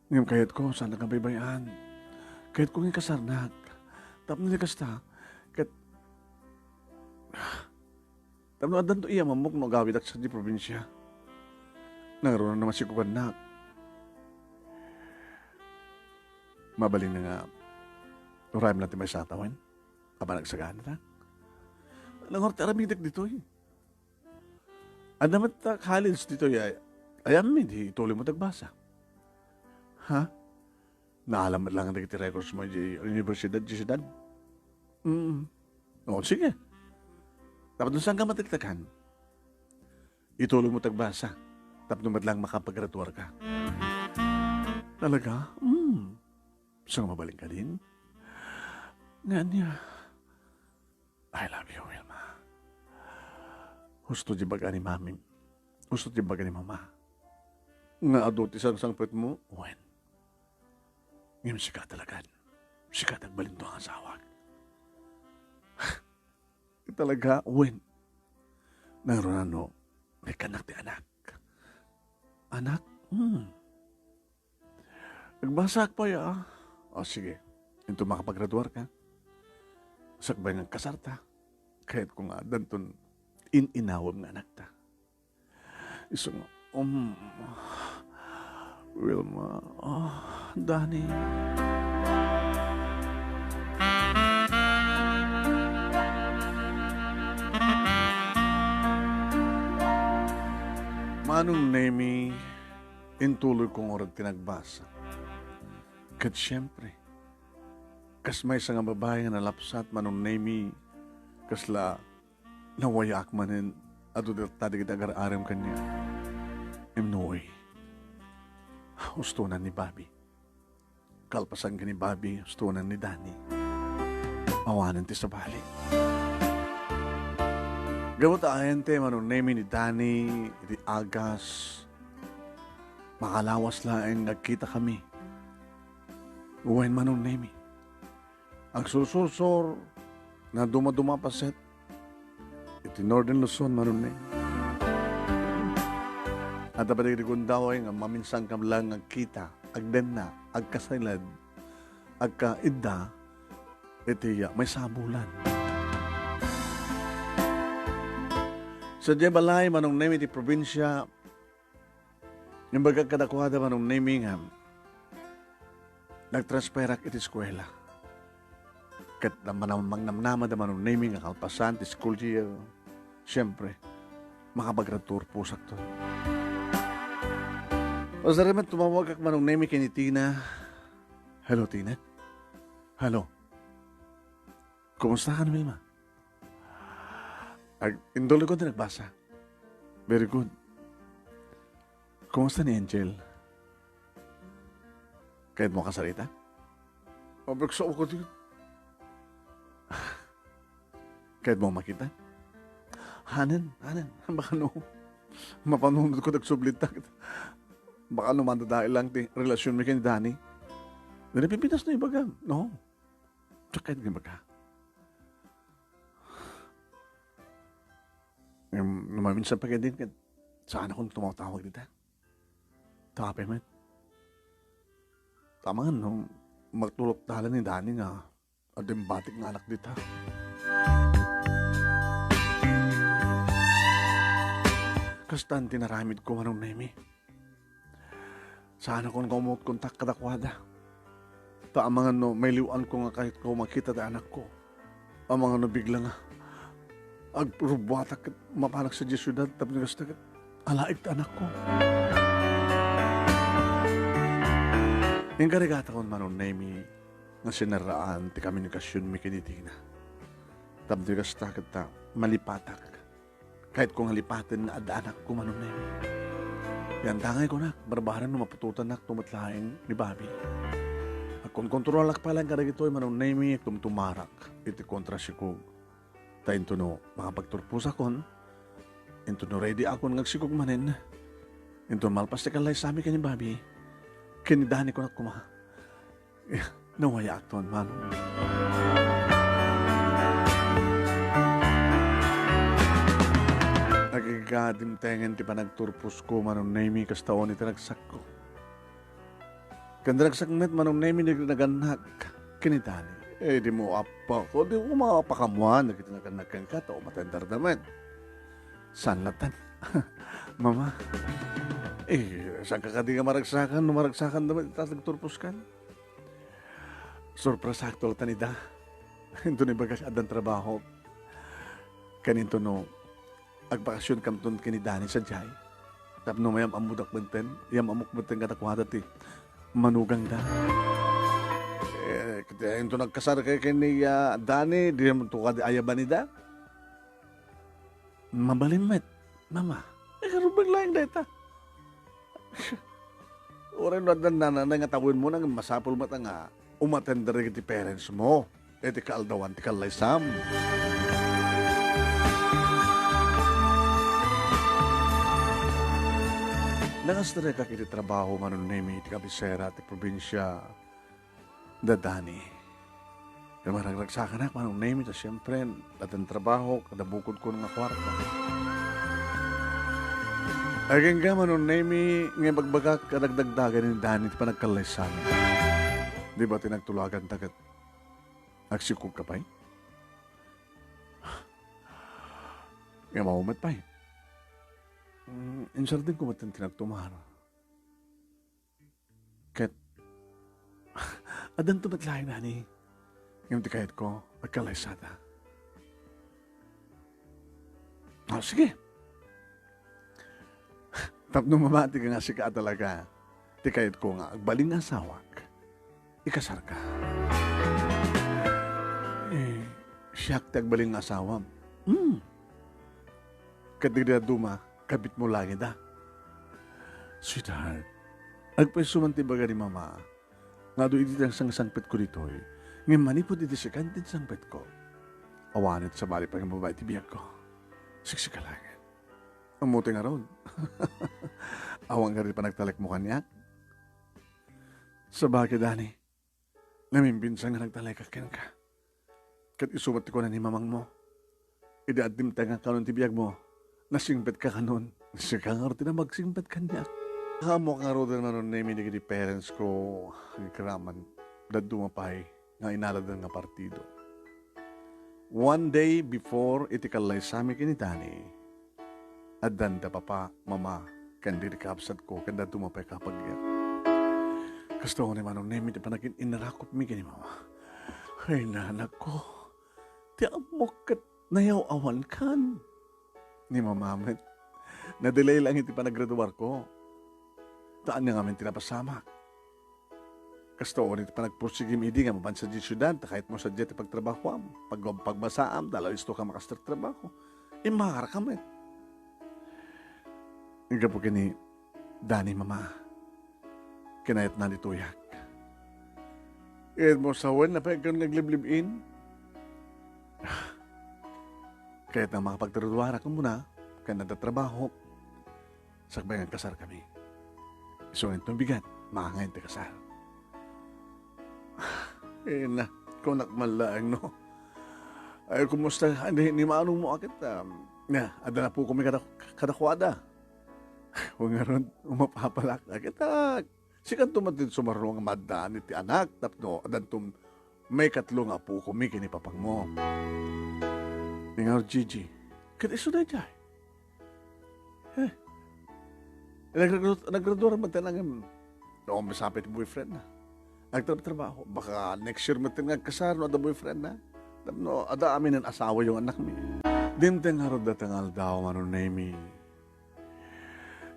Ngem kayatko, saan a kabaybay-an. Kayatko nga ikasarnak. Tapno di kasta, ket, tapno addanto iyam a mukno agawidak sadiay probinsia. Nangruna a masikokannak. Mabalin nga urayem lang ti maysa a tawen. Apan agsaganatak. Nangruna ti aramidek ditoy. Adda met ta college ditoy, ay, ayam idi ituloy mo ti agbasa. Ha? Naalam met lang dagiti records mo idiay universidad, idiay siudad. Mm. O, sige. Tapno saan ka matektekan? Ituloy mo ti agbasa. Tapno met lang makapagraduar ka. Talaga? Mm. Saan mabalin ka din? Nga niya. I love you, Wilma. Husto ti baga ni Mami. Husto ti baga ni Mama. Nga adu ti sangsangpet mo, wen. Ngem sika talagan. Sika ti agbalinto nga asawak. Talaga, wen. Nangruna no, maikkannak ti anak. Anak? Hmm. Agbasaak pay, a. O, sige. Inton makapagraduar ka, sakbay nga agkasarta, kayatko nga addanton in-inawem nga anakta. Isu nga, um, Wilma, ah, Danny. Manong Nemi, intuloy ko ngarud ti nagbasa. Ket siempre, kas maysa nga babai nga nalapsat, Manong Nemi, kasla nawayaak manen adu dagiti agar-arem kaniak. Ngem no way, hustonan ni Bobby. Kalpasan ken ni Bobby, hustonan ni Danny. Awanen ti sabali. Gapu ta ayante Manong Nemi ni Danny iti agas, makalawas laeng nga agkitakami. Wen Manong Nemi. Agsursursor, nadumaduma paset iti Northern Luzon, Manong Nemi. Adda pay dagiti gundaway nga maminsan ka lang agkita, agdenna, agkasiled, agkaidda iti, ah, maysa a bulan. Sadiay balay, Manong Nemi, iti probinsia, imbagak kadakuada, Manong Nemi, nga nagtransferak iti eskuela. Ket manam-, mangnamnama da Manong Nemi nga kalpasan ti school year, siempre, makapagraduar pusakto. Usa met tumawagak Manong Nemi ken ni Tina. Hello, Tina. Hello. Kumusta ka, Wilma? Ag-, indulog ko ti nagbasa. Very good. Kumusta ni Angel? Kayatmo a kasarita? Mapigsa ko ti. Kayatmo a makita? Hanen, hanen. Baka no, mapanunod ko, nagsublit ta. Baka no, madadael lang ti relasyon mi ken ni Danny. Dina pipitas no ibaga, no? Diak kayat nga ibaga. Em, no maminsan pa kadi, ket saan akon tumawtawag dita. Tapay met. Tama nga, no, magtulok dalan ni Danny nga adda imbatik nga anak dita. Kastan ti naramid ko, Manong Nemy. Saan akon nga umutkontak kadakuada. Ta amangan no mailiw-an ko nga kayatko makita ti anakko. Amangan no bigla nga agrubbuatak ket mapanak sadiay siudad tapno kasta ket alaek ti anakko. Inkarigatakon, Manong Nemy, nga sinarraan ti komunikasionmi ken ni Dina. Tapno kasta ket ta malipatak. Kayatko nga lipaten nga adda anakko, Manong Nemy. Yantangay kunak, barbareng no maputotannak to met laeng ni Bobby. Agkonkontrolak pay laeng kadagitoy, Manong Nemy, agtumtumarak iti kontrasikog. Ta intono makapagturposakon, intono ready akon nga agsikog manen, intono malpas ti kallaysami ken ni Bobby, ken ni Danny kunak koma. Nawayaakton, Manong. Agingga dimtengen ti panagturposko, Manong Nemy, kasta unay ti ragsakko. Ken ragsak met, Manong Nemy, dagiti nagannak ken ni Danny. Eh, dimo appa ko, dimo mapakaammoan dagiti nagannak kenka, ta umatenderda met. Saan latta, Mama? Eh, saanka kadi nga maragsakan no maragsakanda met ita nagturposkan? Sorpresakto latta ida. Intono ibagak addan trabahok. Ken intono agbakasionkamton ken ni Danny sadiay. Tapno mayam-ammodak metten, yam-ammok metten kadakuada ti manugangda. Eh, ket intono agkasarka ken ni, ah, Danny, dimonto kadi ayaban ida? Mabalin met, Mama. Eh, karubeng laeng dayta. Uray no adda nananay nga tawenmo, nang masapul met nga umatender dagiti parents mo iti kaaldawan ti kallaysam. Nakastrek iti trabaho, Manong Nemy, iti kabisera ti probinsia. Da Danny. Ket maragragsakanak, Manong Nemy, ta siempre, addan trabahok, adda bukodko nga kuarta. Agingga, Manong Nemy, nga ibagbagak a dagdagdagen ni Danny ti panagkallaysami. Di ba ti nagtulaganta ket agsikogka pay? Nga maumet pay. Mm, insardengko met ti nagtumar. Ket, addanto met laeng, Danny. Ngem ti kayatko, agkalaysata. Ah, sige. Tapno mamatika nga sika a talaga ti kayatko nga agbalin nga asawak, ikasarka. Eh, siak ti agbalin nga asawam. Hmm. Ket dagiti dadduma, kabitmo laeng ida. Sweetheart, agpayso man ti ibaga ni Mama nga adu iti nagsangpetko ditoy, ngem manipud iti sika, inted sangpetko. Awanen ti sabali pay nga babai ti biagko. Siksika laengen. Ammotay ngarud. Awan kadi panagtalekmo kaniak? Sabagay, Danny, namimbinsan nga nagtalekak kenka. Ket isu met ti kuna ni mamangmo, idi addimtengak kanon ti biagmo, nasingpetka kanon. Sika ngarud ti namagsingpet kaniak. Ammok ngaruden, Manong Nemy, dagiti parents ko, agraman, dadduma pay nga inaladan nga partido. One day before iti kallaysami ken ni Danny, addan da Papa, Mama, ken dagiti kabsatko, ken dadduma pay kapagiak. Kasta unay, Manong Nemy, ti panagin-innarakupmi ken ni Mama. Ay, nanakko, ti ammok ket nayaw-awankan. Ni Mama met, na-delay lang iti panagraduarko. Ta ania ngamin ti napasamak? Kasta unay ti panagpursigim idi nga mapan sadiay siudad, ta kayatmo sadiay ti pagtrabahoam, pag-, pagbasaam, ta alas uwis ka makastrek trabaho. Immakarka met. Gapu ken ni Dani, Mama, kinayatna ti tuyak. Ket mo sawen, napay kan nga aglib-live-in? Kayatna makapagtradua kenkuana, ken adda trabahok. Sakbay nga agkasarkami. Isu nga inton bigat, maangayen ti kasar. Eh, na, kunak man laeng, no? Ay, kumusta ni, ni manongmo a ket, um, na, adda napukomi kada-, kadakuada. Wen ngarud, umapapalak a ket, ah, sikanto met ti sumaruno nga maaddaan iti anak tapno addanton maikatlo nga apukomi ken ni papangmo. Ni ngarud, Gigi, ket isu daydiay. Eh, naggradu-, naggraduar met ti anak, no, masapit ti boyfriend na. Nagtratrabaho. Baka next year met nga agkasar no adda boyfriend na. Tapno adda amin nga asawa ti anakmi. Dimteng ngarud dayta nga aldaw, Manong Nemy,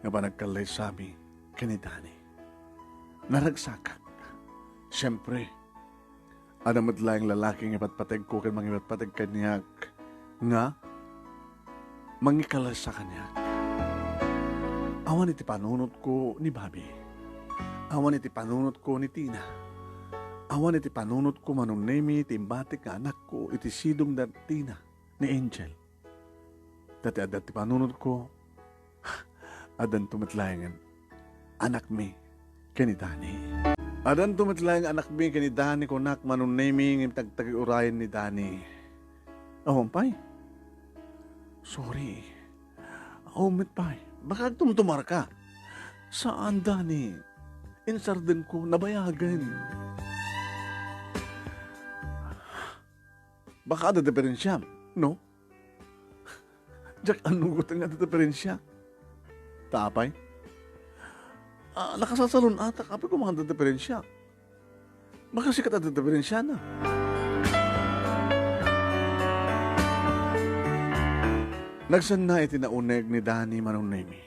nga panagkallaysami ken ni Dani. Naragsakak. Siempre, adda met laeng lalaki nga ipatpategko ken mangipatpateg kaniak nga mangikalaysa kaniak. Awan iti panunotko ni Bobby. Awan iti panunotko ni Tina. Awan iti panunotko, Manong Nemy, ti imbatik nga anakko iti sidong da Tina ni Angel. Ta ti adda ti panunotko, addanto met laengen anakmi ken ni Dani. Addanto met laeng anakmi ken ni Dani, kunak, Manong Nemy, ngem tagtagiurayen ni Dani. Awan pay. Sorry. Awan met pay. Baka agtumtumarka. Saan, Dani. Insardenko, nabayagen. Baka adda diferensiam, no? Diak annugoten nga adda diferensia. Ta apay? Ah, nakasasalun-atak, apay koma nga adda diferensia? Baka sika ti adda diferensiana. Nagsenna iti nauneg ni Dani, Manong Nemy.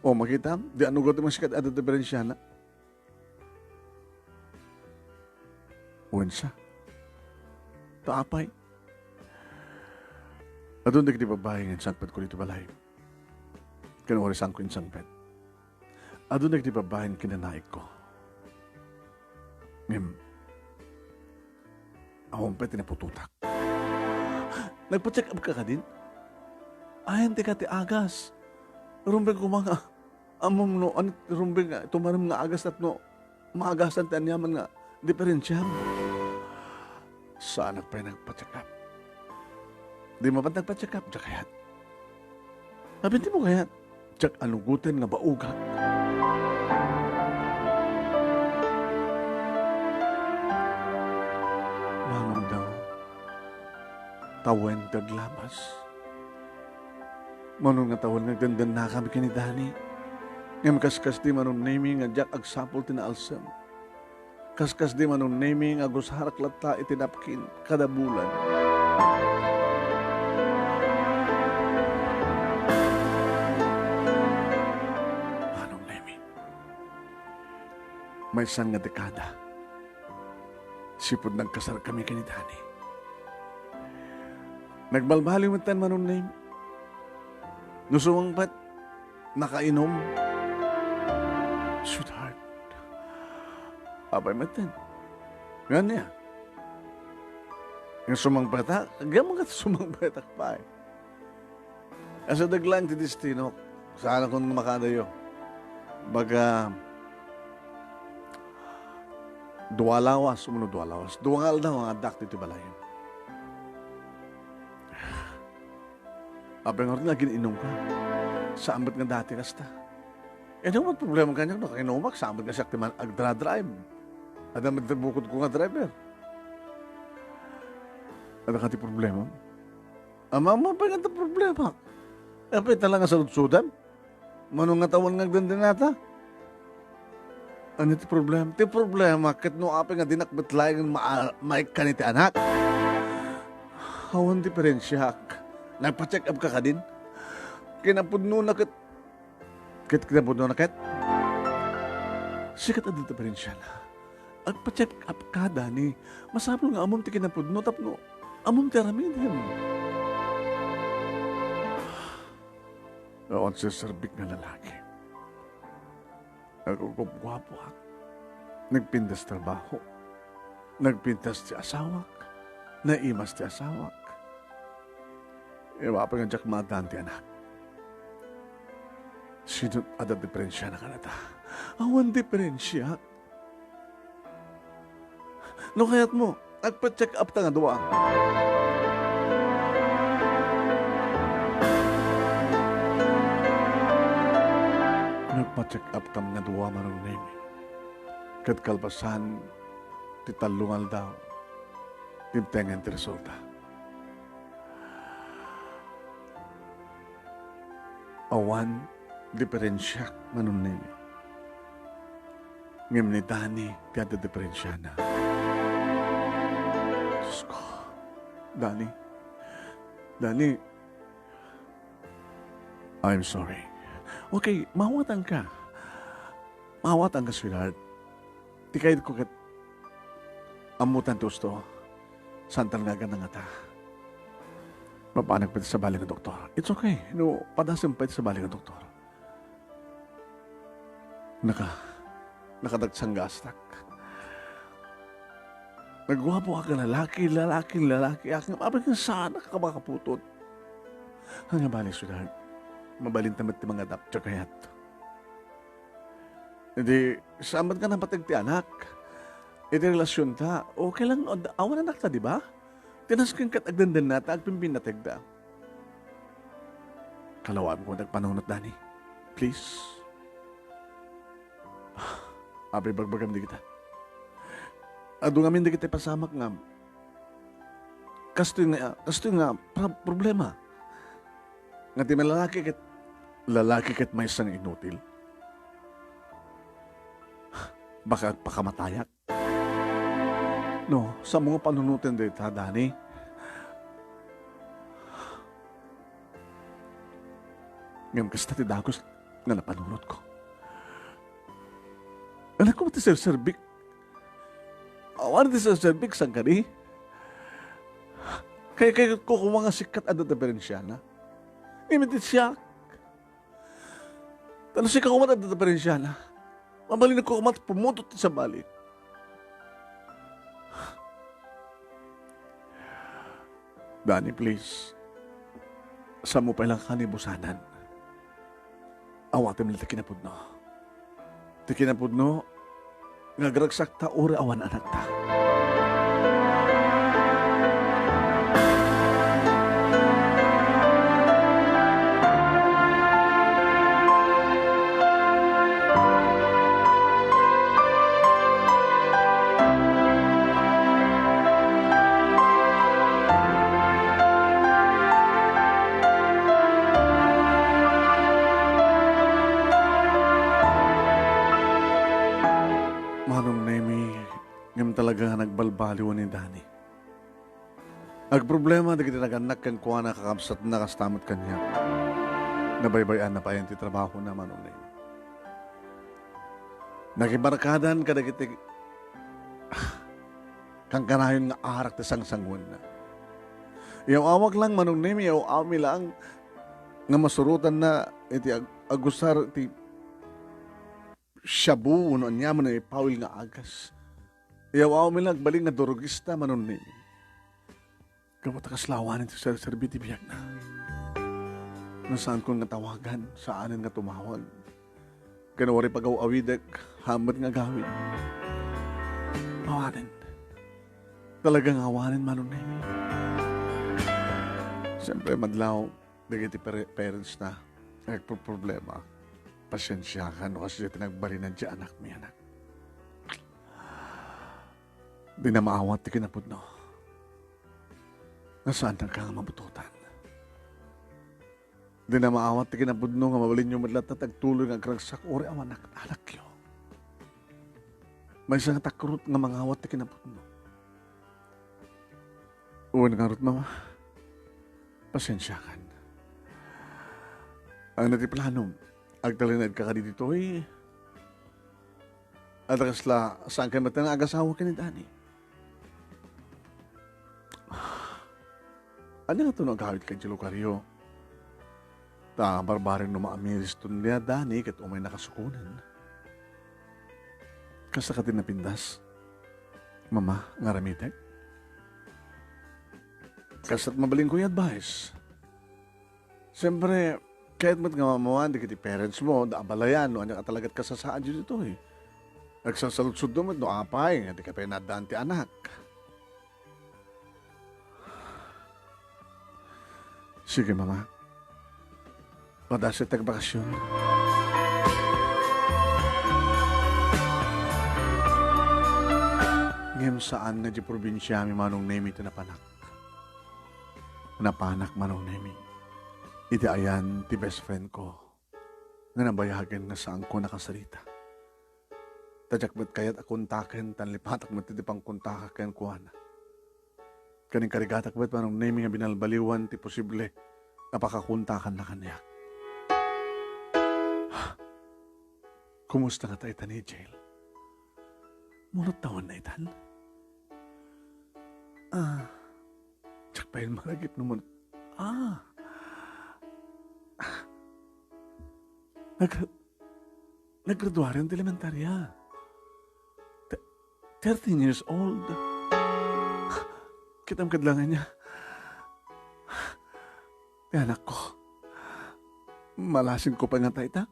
O, makitam, di annugoten nga sika ti adda diferensiana. Wen sa. Ta apay? Adun dagiti babbai nga insangpetko ditoy balay. Ken uray saanko insangpet. Adun dagiti babbai nga kinanaigko. Ngem, awan pay ti naputotak. Nagpa-check up ka kadin? Ayan ti ka ti agas. Rumbeng koma nga Ammom no ania ti rumbeng nga tumarem nga agas tapno maagasan ti aniaman nga diferensiam? Saanak pay nagpa-check up. Di mapan nagpa-check up, diak kayat. Apay di mo kayat? Diak anugoten nga baogak. Manong daw, tawen ti aglabas. Mano nga tawen nga agdendennakami ken ni Dani. Ngem kaskasdi, Manong Nemy, nga diak agsapul ti naalsem. Kaskasdi, Manong Nemy, nga agusarak latta iti napkin kada bulan. Manong Nemy, maysa nga dekada, sipud nagkasarkami ken ni Dani. Nagbalbaliw metten, Manong Nemy. No sumangpet, nakainom. Sweetheart. Apay metten. Ngania? Nga sumangpetak? Agyaman nga sumangpetak pay. Asadeg laeng ti destinok. Saan a kun makadayo. Baga, dua lawas, umano dua lawas. Dua nga aldaw nga addak ditoy balay. Apay ngarud nga agin-inumka? Saan met nga dati kasta? Ania met problema kaniak no kainumak? Saan met nga siak ti man-, agdra-drive? Adda met ti bukodko nga driver. Adda kadi problema? Ammom pay nga adda problema. Apay, talaga saludsodam? Mano nga tawen nga agdendennata? Ania ti problema? Ti problema ket no apay nga dinak met laeng ma-, maikkan iti anak. Awan diferensiak. Nagpa-check up ka kadin? Kinapudnona ket, ket kinapudnona ket? Sika ti adda diferensiana. Agpa-check up ka, Dani. Masapul nga ammom ti kinapudno tapno Ammom ti aramidem. Awan serserbik nga lalaki. Nagugupguapoak. Nagpintas trabaho. Nagpintas ti asawak. Naimas ti asawak. Iwa pa nga diak maaddaan ti anak. Sino adda diferensiana kadata? Awan diferensiak. No kayatmo, agpa-check up ta nga dua. Nagpa-check up kam nga dua, Manong Nemi. Ket kalpasan ti tallo nga aldaw, dimtengen ti resulta. Awan diferensiak, Manong Nemi. Ngem ni Dani ti adda diferensiana. Diyos ko. Dani. Dani. I'm sorry. Okay, maawatan ka. Maawatan ka, sweetheart. Ti kayatko ket ammotan ti usto. Saan ta nga aganangata. Mapanak pay ti sabali nga doktor. It's okay. No, padasem pay ti sabali nga doktor. Naka, nakadagsang gastak. Nagguapo ak nga lalaki, lalaki, lalaki. Ak nga, apay nga saan ka makaputol. Ania bale, sweetheart? Mabalinta met ti mangadap, diak kayat. Iti, saan met nga napateg ti anak? Iti relasionta, okay lang, ad-, awan anakta, di ba? Ti nasken ket agdendennata, agpimpinnategda. Kalawaem koma ti agpanunot, Dani. Please. Apay bagbagam dagita. Adu ngamin dagiti pasamak nga kastoy nga, kastoy nga pro-, problema. Nga ti lalaki ket, lalaki ket maysa nga inutil. Baka agpakamatayak. No, saanmo nga panunoten dayta, Dani? Ngem kasta ti dagus nga napanunotko. Anak ko, ti serserbik. Awan ti serserbik, saan kadi? Kay, kay ko kuma nga sika ti adda diferensiana. Ngem iti siak. Ta no sika koma ti adda diferensiana. Mabalinko koma ti pumutol ti sabali. Dani, please. Saanmo pay la nga kanibusanan. Awatem la ti kinapudno. Ti kinapudno, nga agragsakta uray awan anakta. Manong Nemi, ngem talaga nga nagbalbaliw ni Dani. Agproblema dagiti nagannak kenkuana, kakabsatna kasta met kaniak. Nabaybay-anna pay ti trabahona, Manong Nemi. Nakibarkadan kadagiti kankanayon nga arak ti sangsanguenna. Iyaw-awak lang, Manong Nemi, iyaw-awmi lang nga masurotanna iti ag-, agusar ti shabu wenno aniaman nga ipawil nga agas. Iyaw-awmi lang agbalin nga durugista, Manong Nemi. Gapu ta kasla awanen ti serserbi ti biagna. No saankon nga tawagan, saanen nga tumawag. Ken uray pagaw-awidek, haan met nga agawid. Awanen. Talaga nga awanen, Manong Nemi. Siyempre, madlaw, dagiti pare-, parents na, nagpoproblema. Pasiensiakan no kasdiay ti nagbalin daydiay anakmi, anak. Dina maawat ti kinapudno. Nga saannaka nga mabutotan. Dina maawat ti kinapudno nga mabalinyo met latta ti agtuloy nga agragsak uray awan anak-, anakyo. Maysa nga takrot nga mangawat ti kinapudno. Wen ngarud, Mama, pasiensiakan. Ania ti planom? Agtalinaedka kadi ditoy? Adda kasla, saanka met nga agasawa ken ni Dani? Ania ngato no agawidka idiay lugaryo? Ta barbareng no maamiris ton ni Dani ket umay nakasukonen. Kasta kadi napintas, Mama, nga aramidek? Kasta't mabalinko nga advice. Siyempre, kayat met nga maammoan dagiti parents mo, da abalayan no ania a talagat kasasaan ditoy. Agsasaludsodda met no apay nga di ka pay naaddaan ti anak. Sige, Mama. Padasyo ti agbakasyon. Ngem saan nga di probinsiami, Manong Nemi, ti napanak. Napanak, Manong Nemi, iti ayan ti best friend ko nga nabayagen nga saanko nakasarita. Ta diak met kayat a kontaken, tan lipatak met iti pangkontakak kenkuana. Ken inkarigatak met, Manong Nemi, nga binalbaliwan ti posible a pakakontakanna kaniak. Kumusta ngata ita ni Angel? Munot tawenna itan? Ah, diak pay malagip no munot. Ah. Nag-, naggraduaren ti elementarya. Te-, thirteen years old. Kitam kad lang ania. Ti anakko. Malasinko pay ngata ita?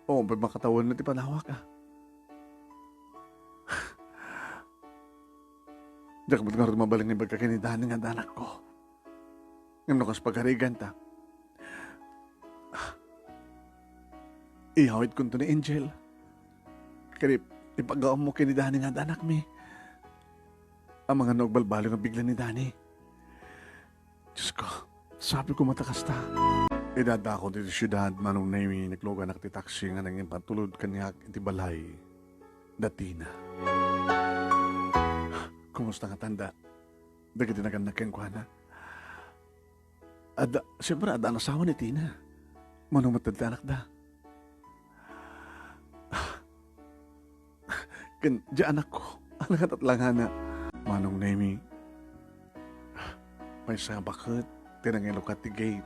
O, pay makatawenna ti panawak, a. Diak met ngarud mabalin nga ibaga ken ni Dani nga adda anakko. Ngem no kas pagariganta, iyawidkonto ni Angel. Ket ip-, ipagaammo ken ni Dani nga adda anakmi. Amangan no agbalbaliw nga bigla ni Dani. Diosko, sapay koma ta kasta. Idi addakon iti siudad, Manong Nemi, nagluganak ti taksi nga nangipatulod kaniak iti balay da Tina. Kumusta ngata dagiti nagannak kenkuana? Adda, siyempre, adda asawa ni Tina. Mano met ti anakda? Ken diay anakko, ania ngata ti langana? Manong Nemi, maysa nga baket ti nangilukat ti gate.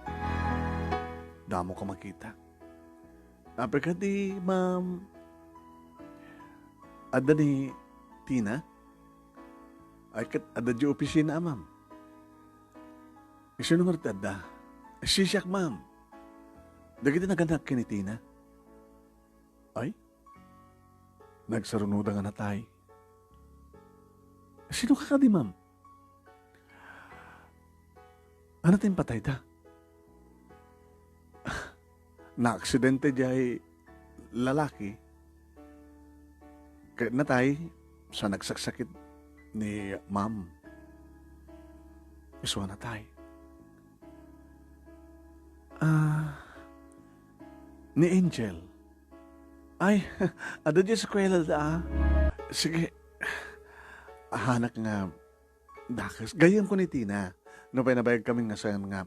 Damo ka makita. Apay kadi, ma'am? Adda ni Tina? Ay, ket adda diay opisina, ma'am. Isino ngarud ti adda? Sisiak, ma'am. Dagiti nagannak ken ni Tina. Ay? Nagsarunoda nga natay. Sino ka kadi, ma'am? Ania ti impatayda? Naaksidente diay lalaki. Ket natay sa nagsaksakit ni ma'am. Isu a natay. Ah, ni Angel. Ay, adda diay eskuela da, a. Sige. Ahanak nga dakes. Gayyemko ni Tina. Nupay nabayagkami nga saan nga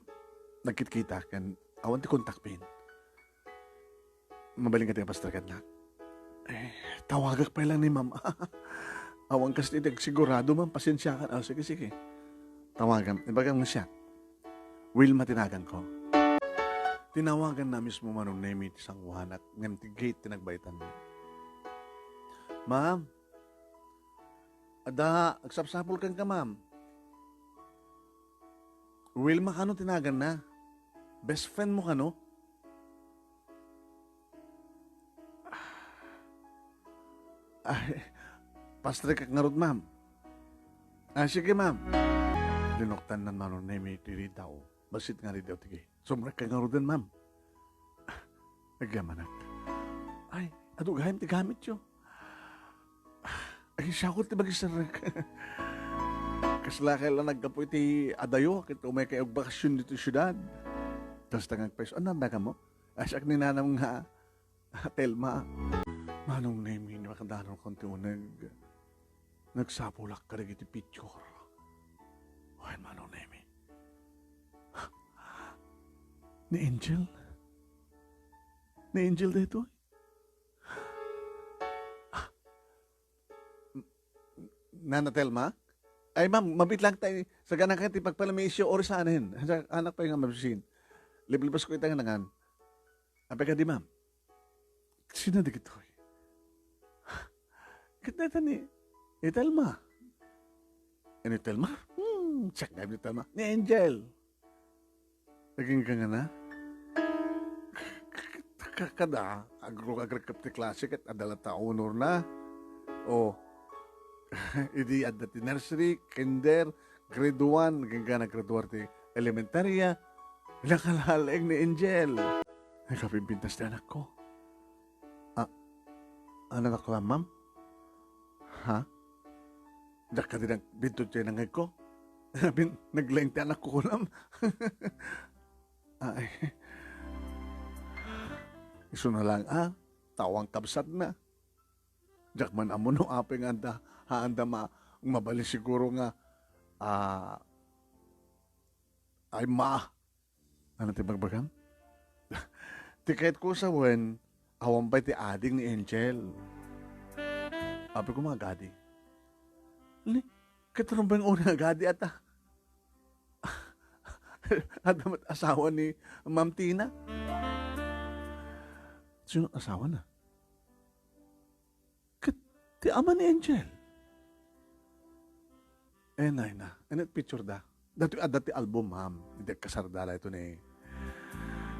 nagkitkita ken awan ti kontak pin. Mabalin ka ti, Pastor, kennak? Eh, tawagak pay lang ni Ma'am. Awan kas iti agsigurado, Ma'am. Pasensiakan. Ah, sige, sige. Tawagam. Ibagam nga siak. Wilma ti naganko. Tinawaganna mismo, Manong Nemi, ti sangoanak, ngem ti gate ti nagbaytanna. Ma'am, adda agsapsapul kenka, ma'am. Wilma kano ti naganna? Best friend mo kano? Ay, pastrekak ngarud, ma'am. Ah, sige, ma'am. Dinuktannan, Manong Nemi, ti ridaw. Bassit nga ridaw ti gate. Sumrekka ngaruden, ma'am. Agyamanak. Ay, adu gayam ti gamityo. Ay, siakot ti magisarrek. Kasla kay la naggapu iti adayo, ket umay kay agbakasyon ditoy siudad. Kasta nga agpayso, ania ti naganmo? Ay, siak ni nanam nga Telma. Manong Nemi, ni makadanankon ti uneg. Nagsapulak kadagiti picture. Ay, Manong Nemi. Ni Angel? Ni Angel daytoy? Nana Telma? Ay, ma'am, mabiit lang tayo. Sagana ka ti pagpalamisyo, oras anen. Sa anak pa nga mabisin. Liblibas ko itang nangan. Apay kadi, ma'am? Sino dagitoy? Ket dayta ni, ni Telma. Ni Telma? Hmm, check na ni Telma. Ni Angel. Naging ka nga na? Ka-, kada, agro-, agrekep ti klase ket adda latta honor na. O, idi adda ti nursery, kinder, grade one, naging ka na graduar ti elementarya. Nakalaleg ni Angel. Nakapimpintas ti anakko. Ah, ano na ko, ma'am? Ha? Diak kadi nagbintot ti nangegko? Bin-, naglaing ti anakko kunam. Ay. Isu na lang, ah, tawang kabsat na. Diak man ammo no apay nga anda, haanda ma-, mabalin siguro nga, ah, ay ma-, Ano ti bagbagam? Ti kayatko sawen, awan pay ti ading ni Angel. Apay koma agadi. Ni, ket rumbeng uri nga agadi ata. Adda met asawa ni Ma'am Tina. Sino asawa na? Ket ti ama ni Angel? Eh, nay na. Ano picture da? Dati, ah, dati album, ma'am. Hindi kasarda la ito ni,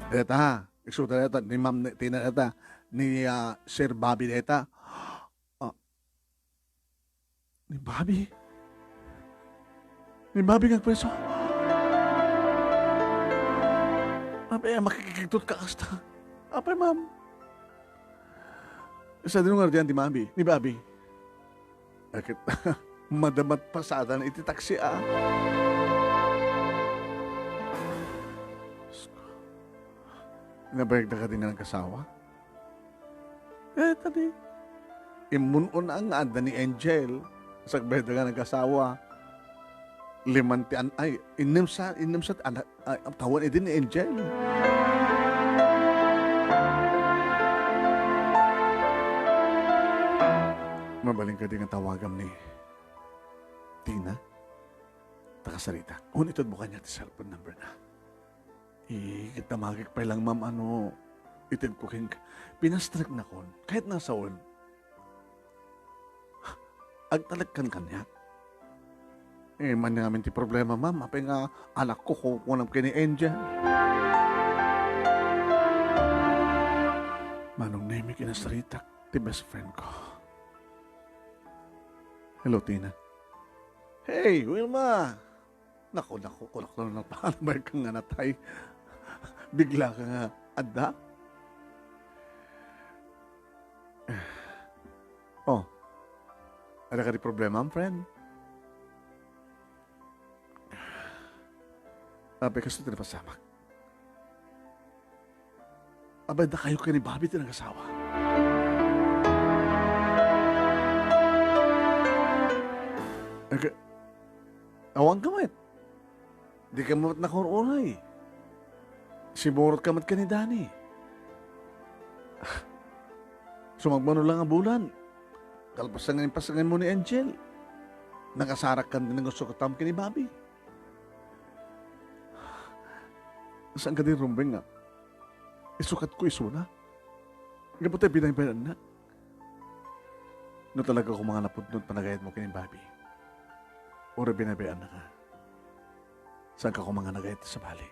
deta, isuda deta, ni Ma'am, ni, Tina deta, ni, ah, Sir Bobby deta. Ah, ni Bobby? Ni Bobby nga preso? Apay, makikigtot ka kasta. Apay, ma'am. Sadino nga diyan ti Bobby? Ni Bobby. Akit, madamat pasada na iti taksi, ah. Nabayag da kadi nga nagkasawa? Eh, tadi. Immun-una nga adda ni Angel. Sagbayda nga nagkasawa. Liman ti an-, ay, innem sa, innem sa ti anak, ay, tawen idi ni Angel. Mabalin kadi nga tawagam ni Tina? Ta kasarita. Wen, itedmo kaniak ti cellphone number na. Eh, ket damagek pay lang, ma'am, ano, itedko kenka. Pinastreknakon. Kayatna sawen. Agtalekkan kaniak. Eh, man ngamin ti problema, ma'am. Apay nga anakko, kukunam ken ni Angel. Manong Nemi, kinasaritak ti best friend ko. Hello, Tina. Hey, Wilma! Naku, naku, naku, naku, naku, naku, naku, nga natay. Bigla ka nga adda? Oh, ada ka di problema, friend? Apay, kasto ti napasamak. Abay, dakayo ken ni Bobby ti nagasawa. Ag-, awan ka met. Di ka met nakur-uray. Simurot ka met ken ni Danny. Sumagmano lang a bulan. Kalpasan nga impasangan mo ni Angel. Nakasarak kan din ang gusto ko tam ken ni Bobby. Saan ka din rumbeng nga? Isukat ko isuna. Gapu tayo binaybayan na. No talaga ko mga napudno panagayat mo ken ni Bobby. Ora binaybayan na ka. Saan ka ko mga nagayat sa bali?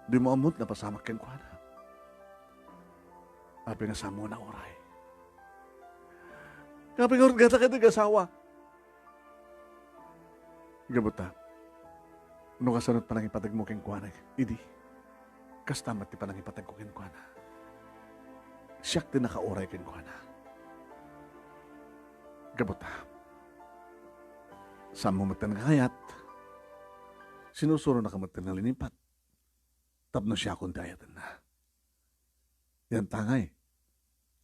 Di mo amot napasamak ken kuana. Apay nga samo na oray. Apay nga urgata ka asawa. Gabuta, no kasano ti panangipadag mo kenkuana, idi, kasta met ti panangipadag ko kenkuana. Siak ti nakauray kenkuana. Gabuta, saan mo met nga ayat, sinusuro na ka met nga linipat, tapno siakon ti ayatenna. Yan tangay,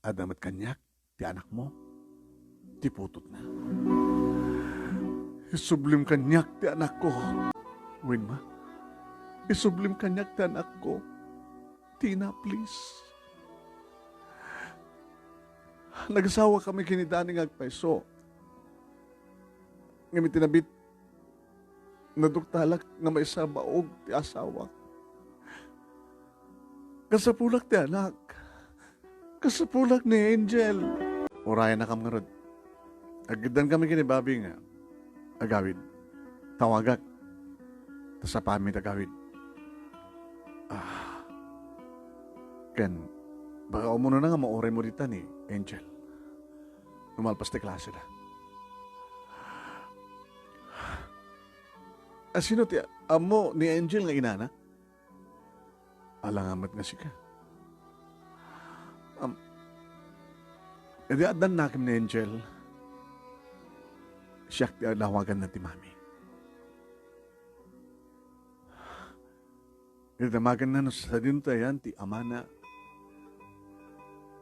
adda met kaniak ti anakmo, ti putotna. Isublim kaniak ti anakko. Winma, isublim kaniak ti anakko. Tina, please. Nagsawa kami ken ni Danny nga agpayso. Ngem iti nabit, naduktalak nga maysa a baog ti asawak. Kasapulak ti anak. Kasapulak ni Angel. Urayannakam ngarud. Aggiddankami ken ni Bobby nga agawid. Tawagak. Ta sapami ti agawid. Ah. Ken, baka umunona nga mauraymo dita ni Angel. No malpas ti klaseda. A, sino ti ammo ni Angel nga inana? Alangan met nga sika. Am, idi addan nakem ni Angel, siak ti adawaganna ti mami. Idi damagenna no sadino ti ayan ti amana,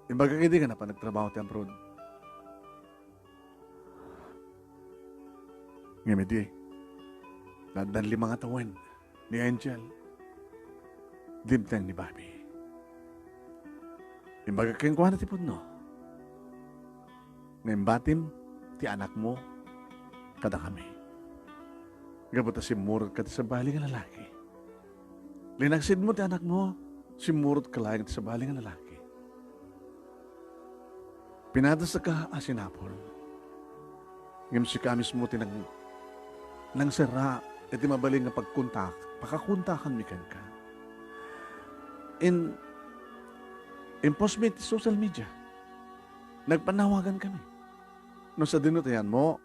imbagak idi nga napan nagtrabaho ti abroad. Ngem idi, naaddan lima nga tawen ni Angel, dimteng ni Bobby. Imbagak kenkuana ti pudno nga imbatim ti anakmo kadakami. Gapu ta simmurot ka ti sabali nga lalaki. Linaksidmo ti anakmo, simmurot ka laeng ti sabali nga lalaki. Pinadasaka a sinapol. Ngem sika mismo ti nang-, nangserra iti mabalin nga pagkontak, pakakontakanmi kenka. In-, impostmi iti social media. Nagpanawagan kami. No sadino ti ayanmo,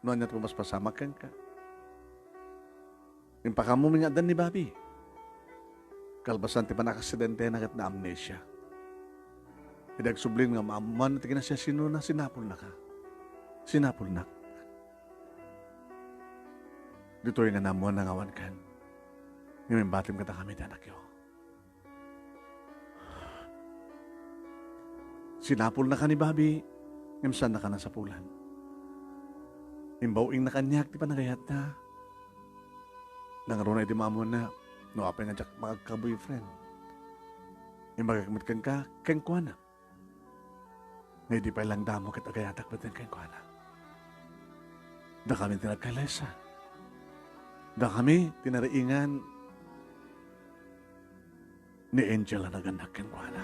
no ania ti pumaspasamak kenka. Impakaammomi nga addan ni Bobby. Kalpasan ti pannakaaksidentena ket na-amnesia. Idi agsublin nga maammoan ti kinasiasinona, sinapulnaka. Sinapulnak. Ditoy nga naammoanna nga awan kan. Ngem imbatim kadakami ti anakyo. Sinapulnaka ni Bobby, ngem saannaka nasapulan. Imbaw-ingna kaniak ti panagayatna. Nangruna iti maammoanna, no apay nga diak makagka-boyfriend. Imbagak met kenka, kenkuana. Nga idi pay langdamo ket agayatak met kenkuana. Dakami ti nagkalaysa. Dakami ti nariingan ni Angel a nagannak kenkuana.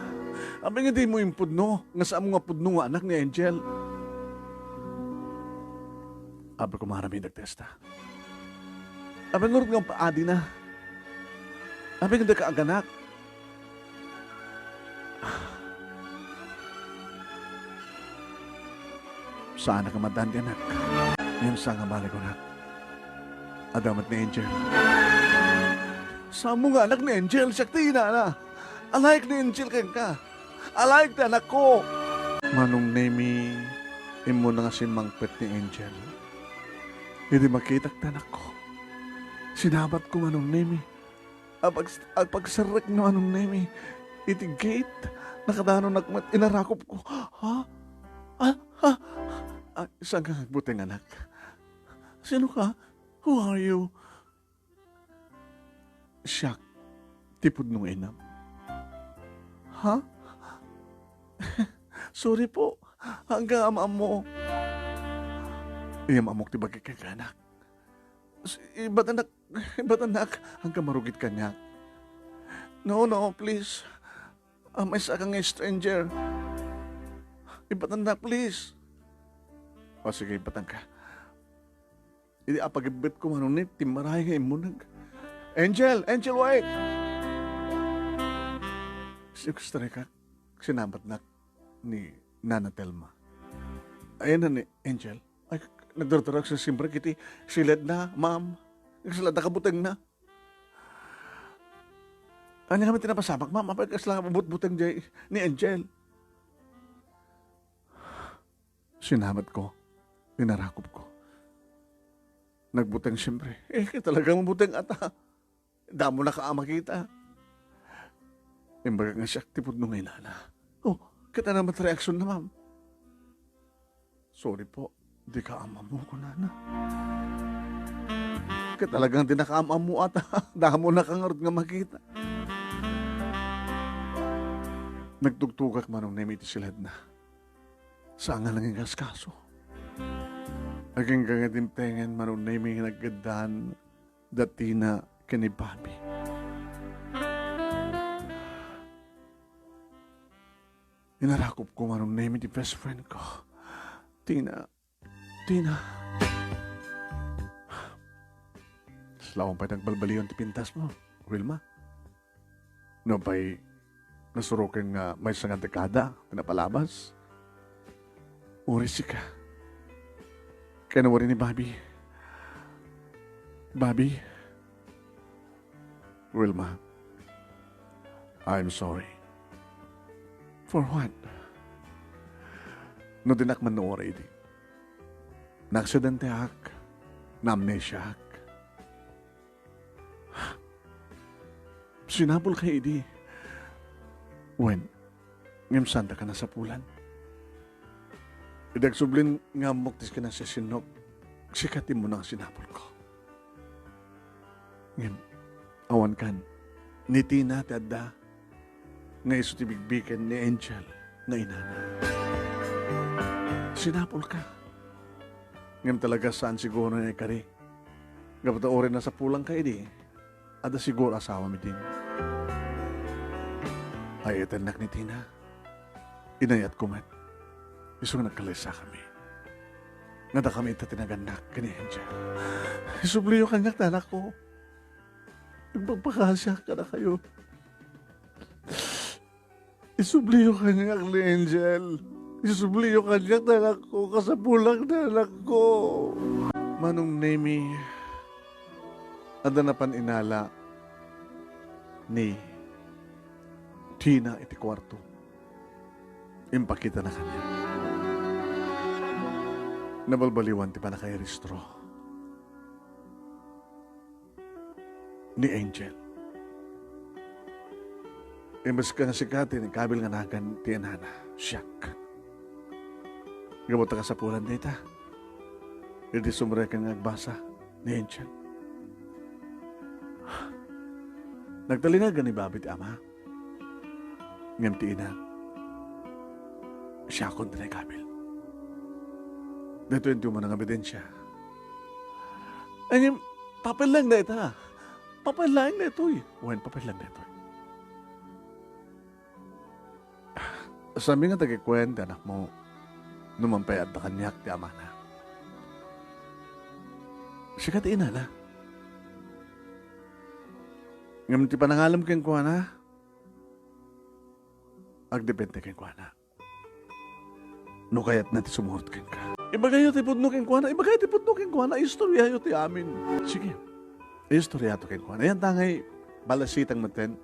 Apay nga dimo impudno nga saanmo nga pudno nga anak ni Angel? Apay koma aramidek ti kasta. Apay ngarud nga paadina? Apay nga dika aganak? Saanak nga madan ti anak. Ngem saan nga balik, anak. Adda met ni Angel. Saanmo nga anak ni Angel, siak ti inana. Alaek ni Angel kenka. Alaek ti anakko. Manong Nemi, immuna nga simmangpet ni Angel. Idi makitak ti anakko, sinabatko, Manong Nemi. Apag-, apagserrekno, Manong Nemi, iti gate, nakadanonak met, inarakupko. Ha? Ah, ha? Ah, saan ka agbuteng, anak? Sino ka? Who are you? Siak, ti pudno nga inam. Ha? Sorry po. Hanggang am-ammo. Iyam-ammok ti bagik kenka, anak. S-, ibatanak, ibatanak. Hanggang marugit kaniak. No, no, please. Amaysa ka nga stranger. Ibatanak, please. O, sige, ibatanka. Idi apagibbetko, Manong Nemi, timmaray nga immuneg. "Angel! Angel, wait!" Sinukstra ka, sinabatnak ni Nana Telma. Ayan na ni Angel. Ay, nagdurdurak sa simbra iti siledna, ma'am. Kasla adda kabutengna. Ania kami ti napasamak, ma'am? Apay kasla butbuteng jay ni Angel? Sinabatko, inarakupko. Nagbuteng, siyempre. Eh, talaga mabuteng ata. Damonak a makita. Imbagak nga siak ti pudno nga inana. Oh, ket ania met reaksion na, ma'am? Sorry po, dika am-ammo, kunana. Ket talagang dina ka am-ammo ata. Damonak ngarud nga makita. Nagtugtugak, Manong Nemi, iti siledna. Saan nga nanginkaskaso. Agingga nga dimtengen, Manong Nemi, nga naggaddaan da Tina ken ni Bobby. Inarakupko, Manong Nemi, ti best friend ko. Tina, Tina. Saan pay nagbalbaliwan ti pintasmo, Wilma? Nupay nasuroken nga maysa nga dekada ti napalabas? Uray sika. Ken uray ni Bobby. Bobby. Wilma, I'm sorry. For what? No dinak man nauray idi. Naaksidente ak. Naamnesia ak. Sinapulka idi. Wen, ngem saandaka nasapulan. Idi agsublin nga ammok ti kinasiasinnok, sika ti immuna nga sinapulko. Ngem, awan kan, ni Tina ti adda, nga isu ti bigbigen ni Angel nga inana. Sinapulka. Ngem talaga saan siguro nga ikari. Gapu ta uray nasapulanka idi, adda siguro asawam idin. Ay-ayatennak ni Tina. Inayatko met. Isu nga nagkalaysakami. Nga dakami ita ti nagannak ken ni Angel. Isubliyo kaniak, anakko. Agpakpakasiak kadakayo. Isubliyo kaniak ni Angel. Isubliyo kaniak, anakko. Kasapulak, anakko. Manong Nemi, adda napan inala ni Tina iti kuarto. Impakitana kaniak. Nabalbaliwan ti pannakairistro ni Angel. Imbes nga sika ti nagkabil nga nagan ti inana, siak. Gapu ta kasapulan dayta. Idi sumreken nga agbasa ni Angel. Nagtalinaed ni Bobby ti ama. Ngem ti ina, siakon ti nagkabil. Daytoy ti umuna nga ebidensya. Ngem, papel laeng dayta. Papel laeng daytoy. Wen, papel laeng daytoy. Saan nga agkukuen ti anakmo no mangpay adda kaniak ti amana. Sika ti inana. Ngem ti panangalam kenkuana, agdepende kenkuana. No kayatna ti sumurot kenka. Ibagayo ti pudno kenkuana, ibagayo ti pudno kenkuana, istoryayo ti amin. Sige, istoryato kenkuana. Yan tangay balasitang maten,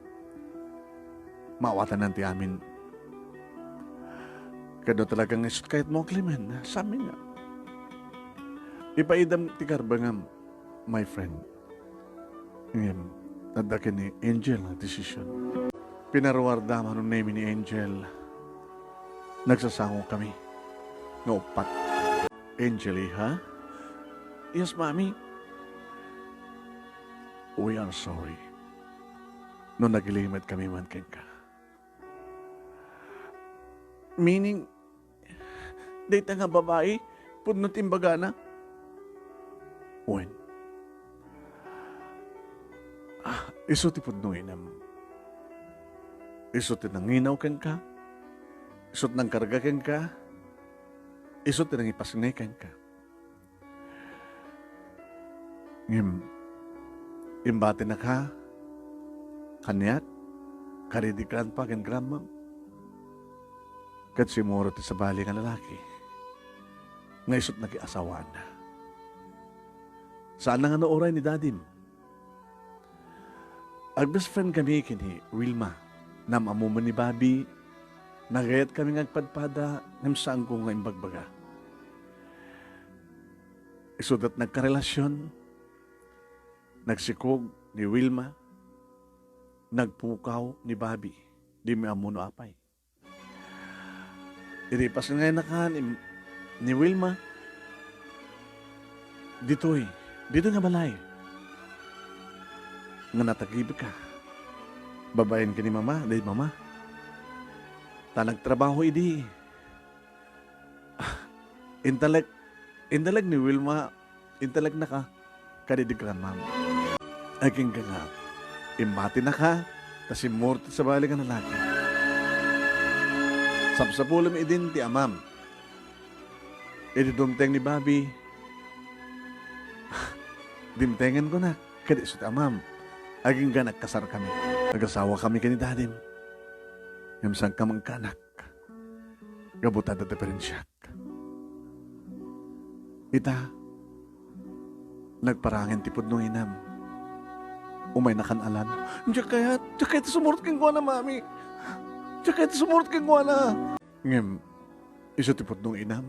maawatanan ti amin. Kano talaga nga isut kayatmo, Clement, saanmi nga. Ipaidam ti karbengam, my friend. Ngem, adda ken ni Angel nga desisyon. Pinaruarda, Manong Nemi, ni Angel. Nagsasangokami nga uppat. Angel, iha? Yes, Mami. We are sorry no nagilimed kami man kenka. Meaning, dayta nga babai, pudno ti imbagana. Wen. Ah, isu ti pudno, inam. Isu ti nanginaw kenka. Isu ti nangkarga kenka. Isu ti nangipasngay kenka. Ngem, imbatinaka kaniak, kadi di grandpa ken grandma, ket simurot ti sabali nga lalaki nga isut nakiasawaanna. Saanna nga nauray ni dadim. Agbest friend kami ken ni Wilma. Naam-ammo man ni Bobby, nagayat kami nga agpadpada, ngem saanko nga imbagbaga. Isudat nagkarelasion, nagsikog ni Wilma, nagpukaw ni Bobby, dimi ammo no apay. Idi ipasngaynakan ni Wilma, ditoy, ditoy nga balay nga natagibka. Babaen ken ni Mama, daydi Mama. Ta nagtrabaho idi. Ah, intalek Intalek ni Wilma, intaleknaka kadi di grandmam. Agingga nga, immatinaka, ta simmurot ti sabali nga lalaki. Sapsapulem idin ti amam. Idi dumteng ni Bobby, dimtengen kunak, kadi isu ti amam. Agingga nagkasarkami. Agasawakami ken ni dadim. Ngem saanka mangkanak. Gapu ta adda diperensiak. Ita, nagparangen ti pudno nga inam. Umaynakan alan. Diak kayat, diak kayat sumurot kenkuana, Mami. Diak kayat sumurot kenkuana. Ngem, isu ti pudno nga inam.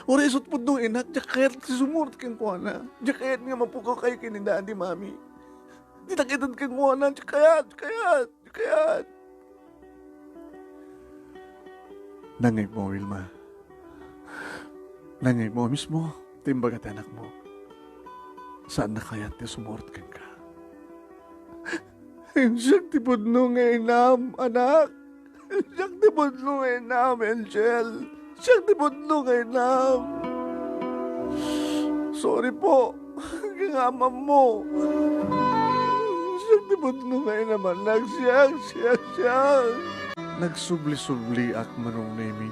Uray isu ti pudno nga inak, diak kayat ti sumurot kenkuana. Diak kayat nga mapukaw kayo ken ni Daddy, Mami. Dita kayat kenkuana, diak kayat, diak kayat. Kayat. Nangngegmo, Wilma. Nangngegmo mismo ti imbaga ti anakmo. Saanna kayat ti sumurot kenka. Siak ti pudno nga inam, anak. Siak ti pudno nga inam, Angel. Siak ti pudno nga inam. Sorry po. Kangamaanmo. Siak ti pudno nga inam, anak. Siak, siak, siak. Nagsubli-subliak, Manong Nemi,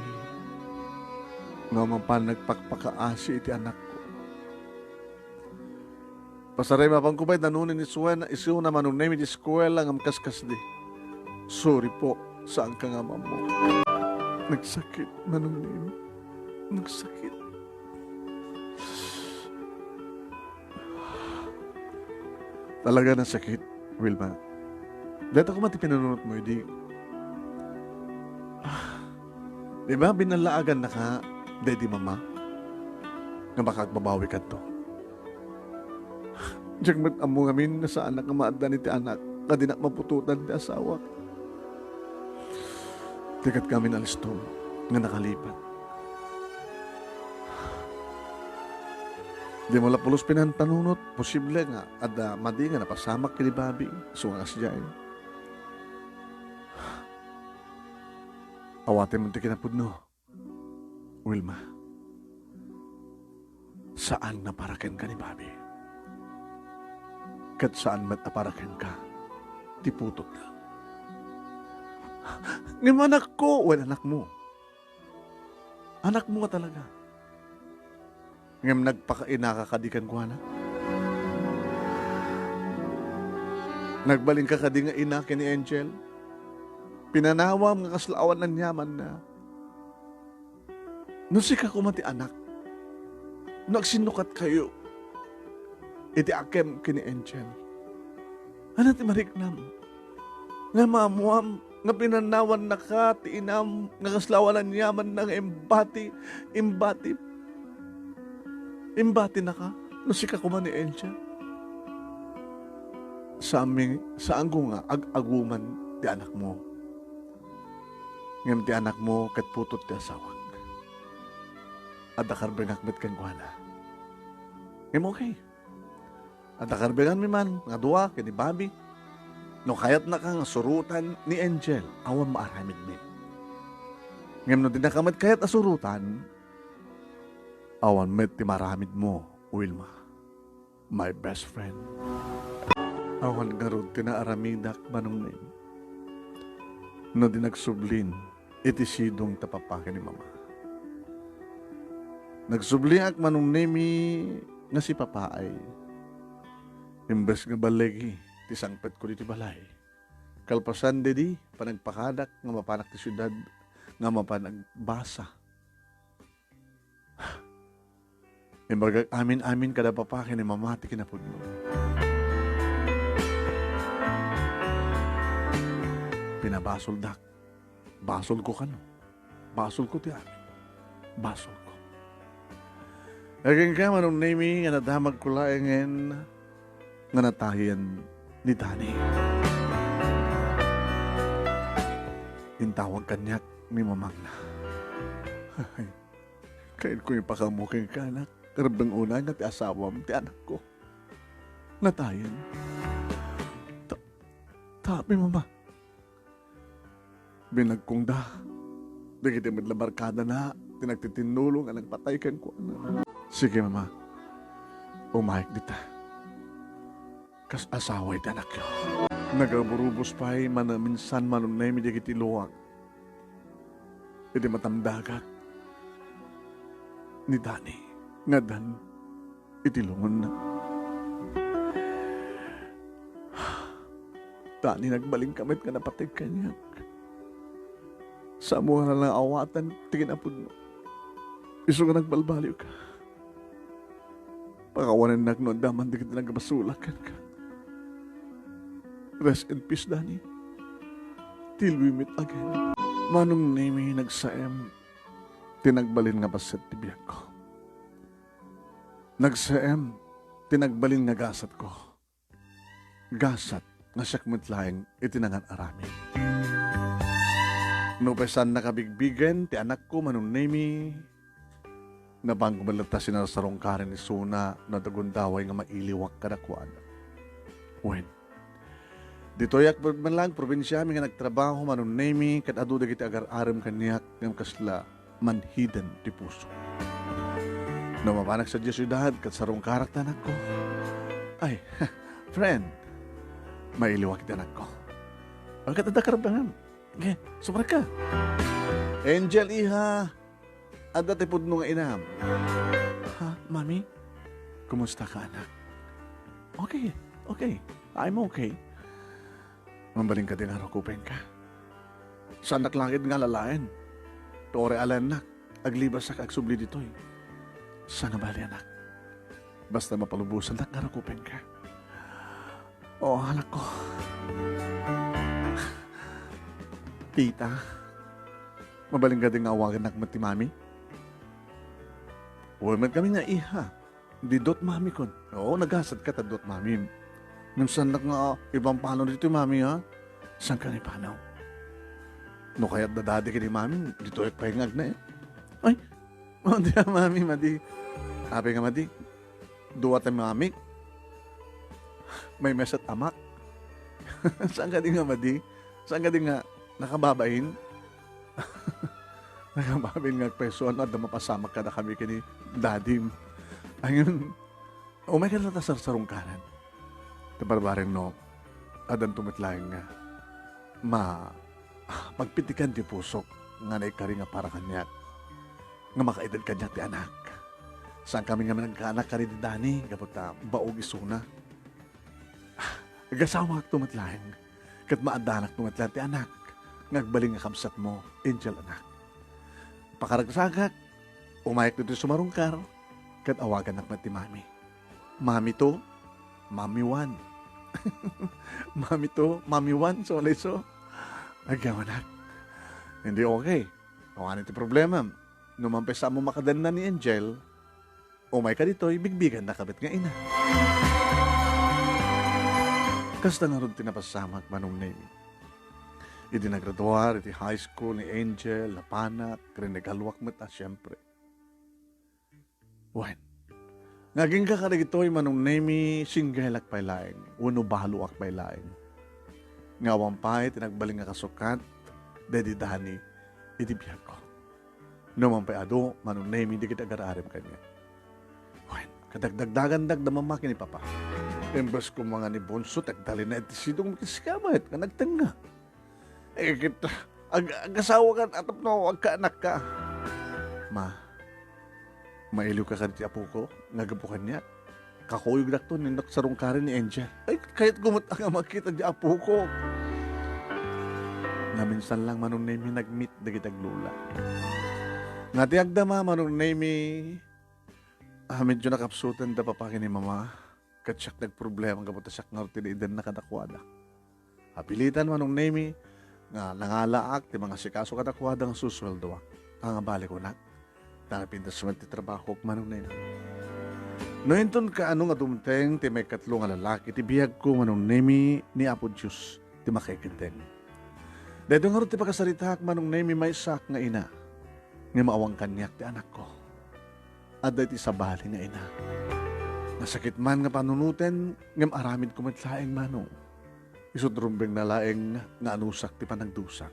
nga mapan nagpakpakaasi iti anakko. Pasarem, mapanko pay, ta no ni isuen-, isuna, Manong Nemi, ti eskuela ngem kaskasdi. Sorry po, saan kangamaanmo. Nagsakit, Manong Nemi. Nagsakit. Talaga nasakit, Wilma. Dayta koma ti pinanunotmo idi. Ah, di ba, binalaagannaka daydi mama nga makaagbabawi kadto? Diak met ammo ngamin nga saanak nga maaddan iti anak nga dinak maputotan ti asawak. Ti ket ngamin a listom nga nakalipat. Di mo la pulos pinanpanunot, posible nga adda madi nga napasamak ken ni Bobby, isu nga kasdiay. Awatem ti kinapudno, Wilma. Saan a para kenka ni Bobby. Ket saan met a para kenka ti putotna. Ngem anakko, wen, anakmo. Anakmo nga talaga. Ngem nagpakainaka kadi kenkuana? Nagbalinka kadi nga ina ken ni Angel? Pinanawam nga kasla awan aniamanna. No sika koma ti anak, no agsinnukatkayo iti akem ken ni Angel, ania ti mariknam? Nga maammuam nga pinanawannaka ti inam nga kasla awan aniamanna nga imbati, imbati, imbatinaka no sika koma ni Angel. Saanmi, saanko nga ag-aguman ti anakmo. Ngem ti anakmo ket putot ti asawak. Adda karbengak met kenkuana. Ngem okay. Adda karbenganmi man nga dua ken ni Bobby. No kayatnaka nga surotan ni Angel, awan maaramidmi. Ngem no dinaka met kayat a surotan, awan met ti maaramidmo, Wilma, my best friend. Awan ngarud ti naaramidak, Manong Nemi, no di nagsublin iti sidong ta papa ken ni mama. Nagsubliak, Manong Nemi, nga sipapaay. Imbes nga balligi ti sangpetko ditoy balay, kalpasan daydi panagpakadak nga mapanak ti siudad nga mapan agbasa. Imbagak amin-amin kada papa ken ni mama ti kinapudno. Pinabasoldak. Basolko kano. Basolko ti amin. Basolko. Agingga, Manong Nemi, nga nadamagko laengen nga natayen ni Dani. Intawag kaniak ni mamangna. Kayatko ipakaammo kenka, anak. Karbeng unay nga ti asawam ti anakko. Natayen. Ta-, tapi, mama. Binagkongda. Dagiti met la barkadana ti nagtitinnulo nga nagpatay kenkuana. Sige, Mama. Umayek dita. Kas asawa iti anakyo. Nagaburubos pay manaminsan Manong Nemi dagiti luak. Idi matamdagak ni Dani nga addan iti lungonna. Dani, nagbalinka met nga napateg kaniak. Sa ammok a naawatan ti kinapudno. Isu nga nagbalbaliwka. Pakawanennak no adda man dagiti nagbasolak kenka. Rest in peace, Dani. Till we meet again. Manong Nemi, nagsaem ti nagbalin nga bassit ti biagko. Nagsaem ti nagbalin nga gasatko. Gasat nga siak met laeng iti nangan-aramid. Nupay saannaka bigbigen ti anakko, Manong Nemi, nabanko met latta sinarsarungkaren isuna no adda gundaway nga mailiwak kadakuada. Wen, ditoyak met laeng probinsiami nga nagtrabaho, Manong Nemi, ket adu dagiti agar-arem kaniak ngem kasla manhiden ti puso. No mapanak sadiay siudad ket sarungkarak ti anakko, ay, friend, mailiwak ti anakko. Ay, ket adda karabdangan. Okay, sumrekka. Angel, iha, adda ti pudno nga inam. Ha, Mami? Kumusta ka, anak? Okay, okay. I'm okay. Mabalin kadi nga rukupenka? Saannak la ketdi nga alalaen. Ti uray alaennak, aglibasak agsubli ditoy. Saan nga bali, anak. Basta mapalubosannak nga rukupenka. Oo, anakko. Tita, mabalin kadi nga awagannak met ti Mami? Wen met kami nga iha. Di dot mamikon. Oo, nagasatka ta dot mamim. Ngem saannak nga ipampanaw ditoy, Mami, ha? Saanka nga ipanaw? No kayat da Dadi ken ni Mami, ditoyak pay nga agnaed. Ay, madi a Mami, madi. Apay nga madi? Dua ti mamik. Maymaysa ti amak. Saan kadi nga madi? Saan kadi nga nakababain? Nakababain nga agpayso, no adda mapasamak kadakami ken ni Dadim. Ayun, umayka latta sarsarungkaran. Ti barbareng no, addanto met laeng nga ma-, magpitikan ti pusok nga naikari nga para kaniak, nga makaited kaniak ti anak. Saankami ngamin agkaanak kadi ni Dani, gapu ta baog isuna. Agasawakto met laeng, ket maaddanakto met laeng ti anak nga agbalin nga kabsatmo, Angel, anak. Pakaragsakak, umayek ditoy sumarungkar, ket awagannak met ti Mami. Mami two, Mami one. Mami two, Mami one, so, so. Agyaw, anak. Hindi okay. Awan ti problema. No man pay saanmo makadenna ni Angel, umayka ditoy, bigbigannaka met nga ina. Kasta ngarud ti napasamak, Manong Nemi. Idi nagraduar iti high school ni Angel, napanak, rinegaluak met a, siempre. Wen, nga agingga kadagitoy, Manong Nemi, singgelak pay laeng, wenno baloak pay laeng. Nga awan pay ti nagbalin nga kasukat daydi Dani iti biagko. No man pay adu, Manong Nemi, dagiti agar-arem kaniak. Wen, kadagdagdagandak da Mama ken ni Papa. Imbes koma nga ni Bunso, ti agtalinaed ti sidong ket sika met nga nagtengnga. Eh, ket ag-, agasawakan a tapno agkaanakka. Ma, mailiwka kadi ti apoko nga gapu kaniak. Kakuyogdakto, innak sarungkaren ni Angel. Ay, kayatko met nga makita ti apoko. Naminsan lang, Manong Nemi, nag-meet dagiti aglula. Nga ti agdama, Manong Nemi, ah, medyo nakapsuten da Papa ken ni Mama. Ket siak nagproblema gapu ta siak ngarud ti naidenna kadakuada. Apilitan, Manong Nemi, nga nangalaak ti mangasikaso kadakuada nga susueldoak. Nga bali kunak, ta napintas met ti trabahok, Manong Nemi. No inton kaano nga dumteng ti maikatlo nga lalaki ti biagko, Manong Nemi, ni Apo Dios ti makaikeddeng. Daytoy ngarud ti pakasaritaak, Manong Nemi, maysaak nga ina, ngem awan kaniak ti anakko. Adda iti sabali nga ina. Nasakit man nga panunoten, ngem aramidko met laeng, Manong. Isut' rumbengna laeng nga anusak ti panagdusak.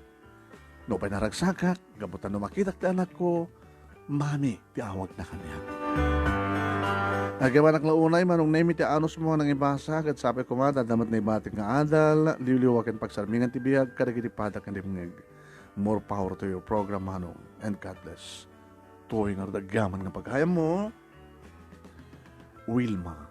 Nupay naragsakak, gapu ta no makitak ti anakko, Mami, ti awagna kaniak. Agyamanak la unay, Manong Nemi, ti anusmo nga nangibasa, ket sapay koma, adda met naibatik nga adal, liwliwa ken pagsarmingan ti biag kadagiti pada ken dimngeg. More power to your program, Manong, and God bless. Toy nga rud agyaman nga pagayammo, Wilma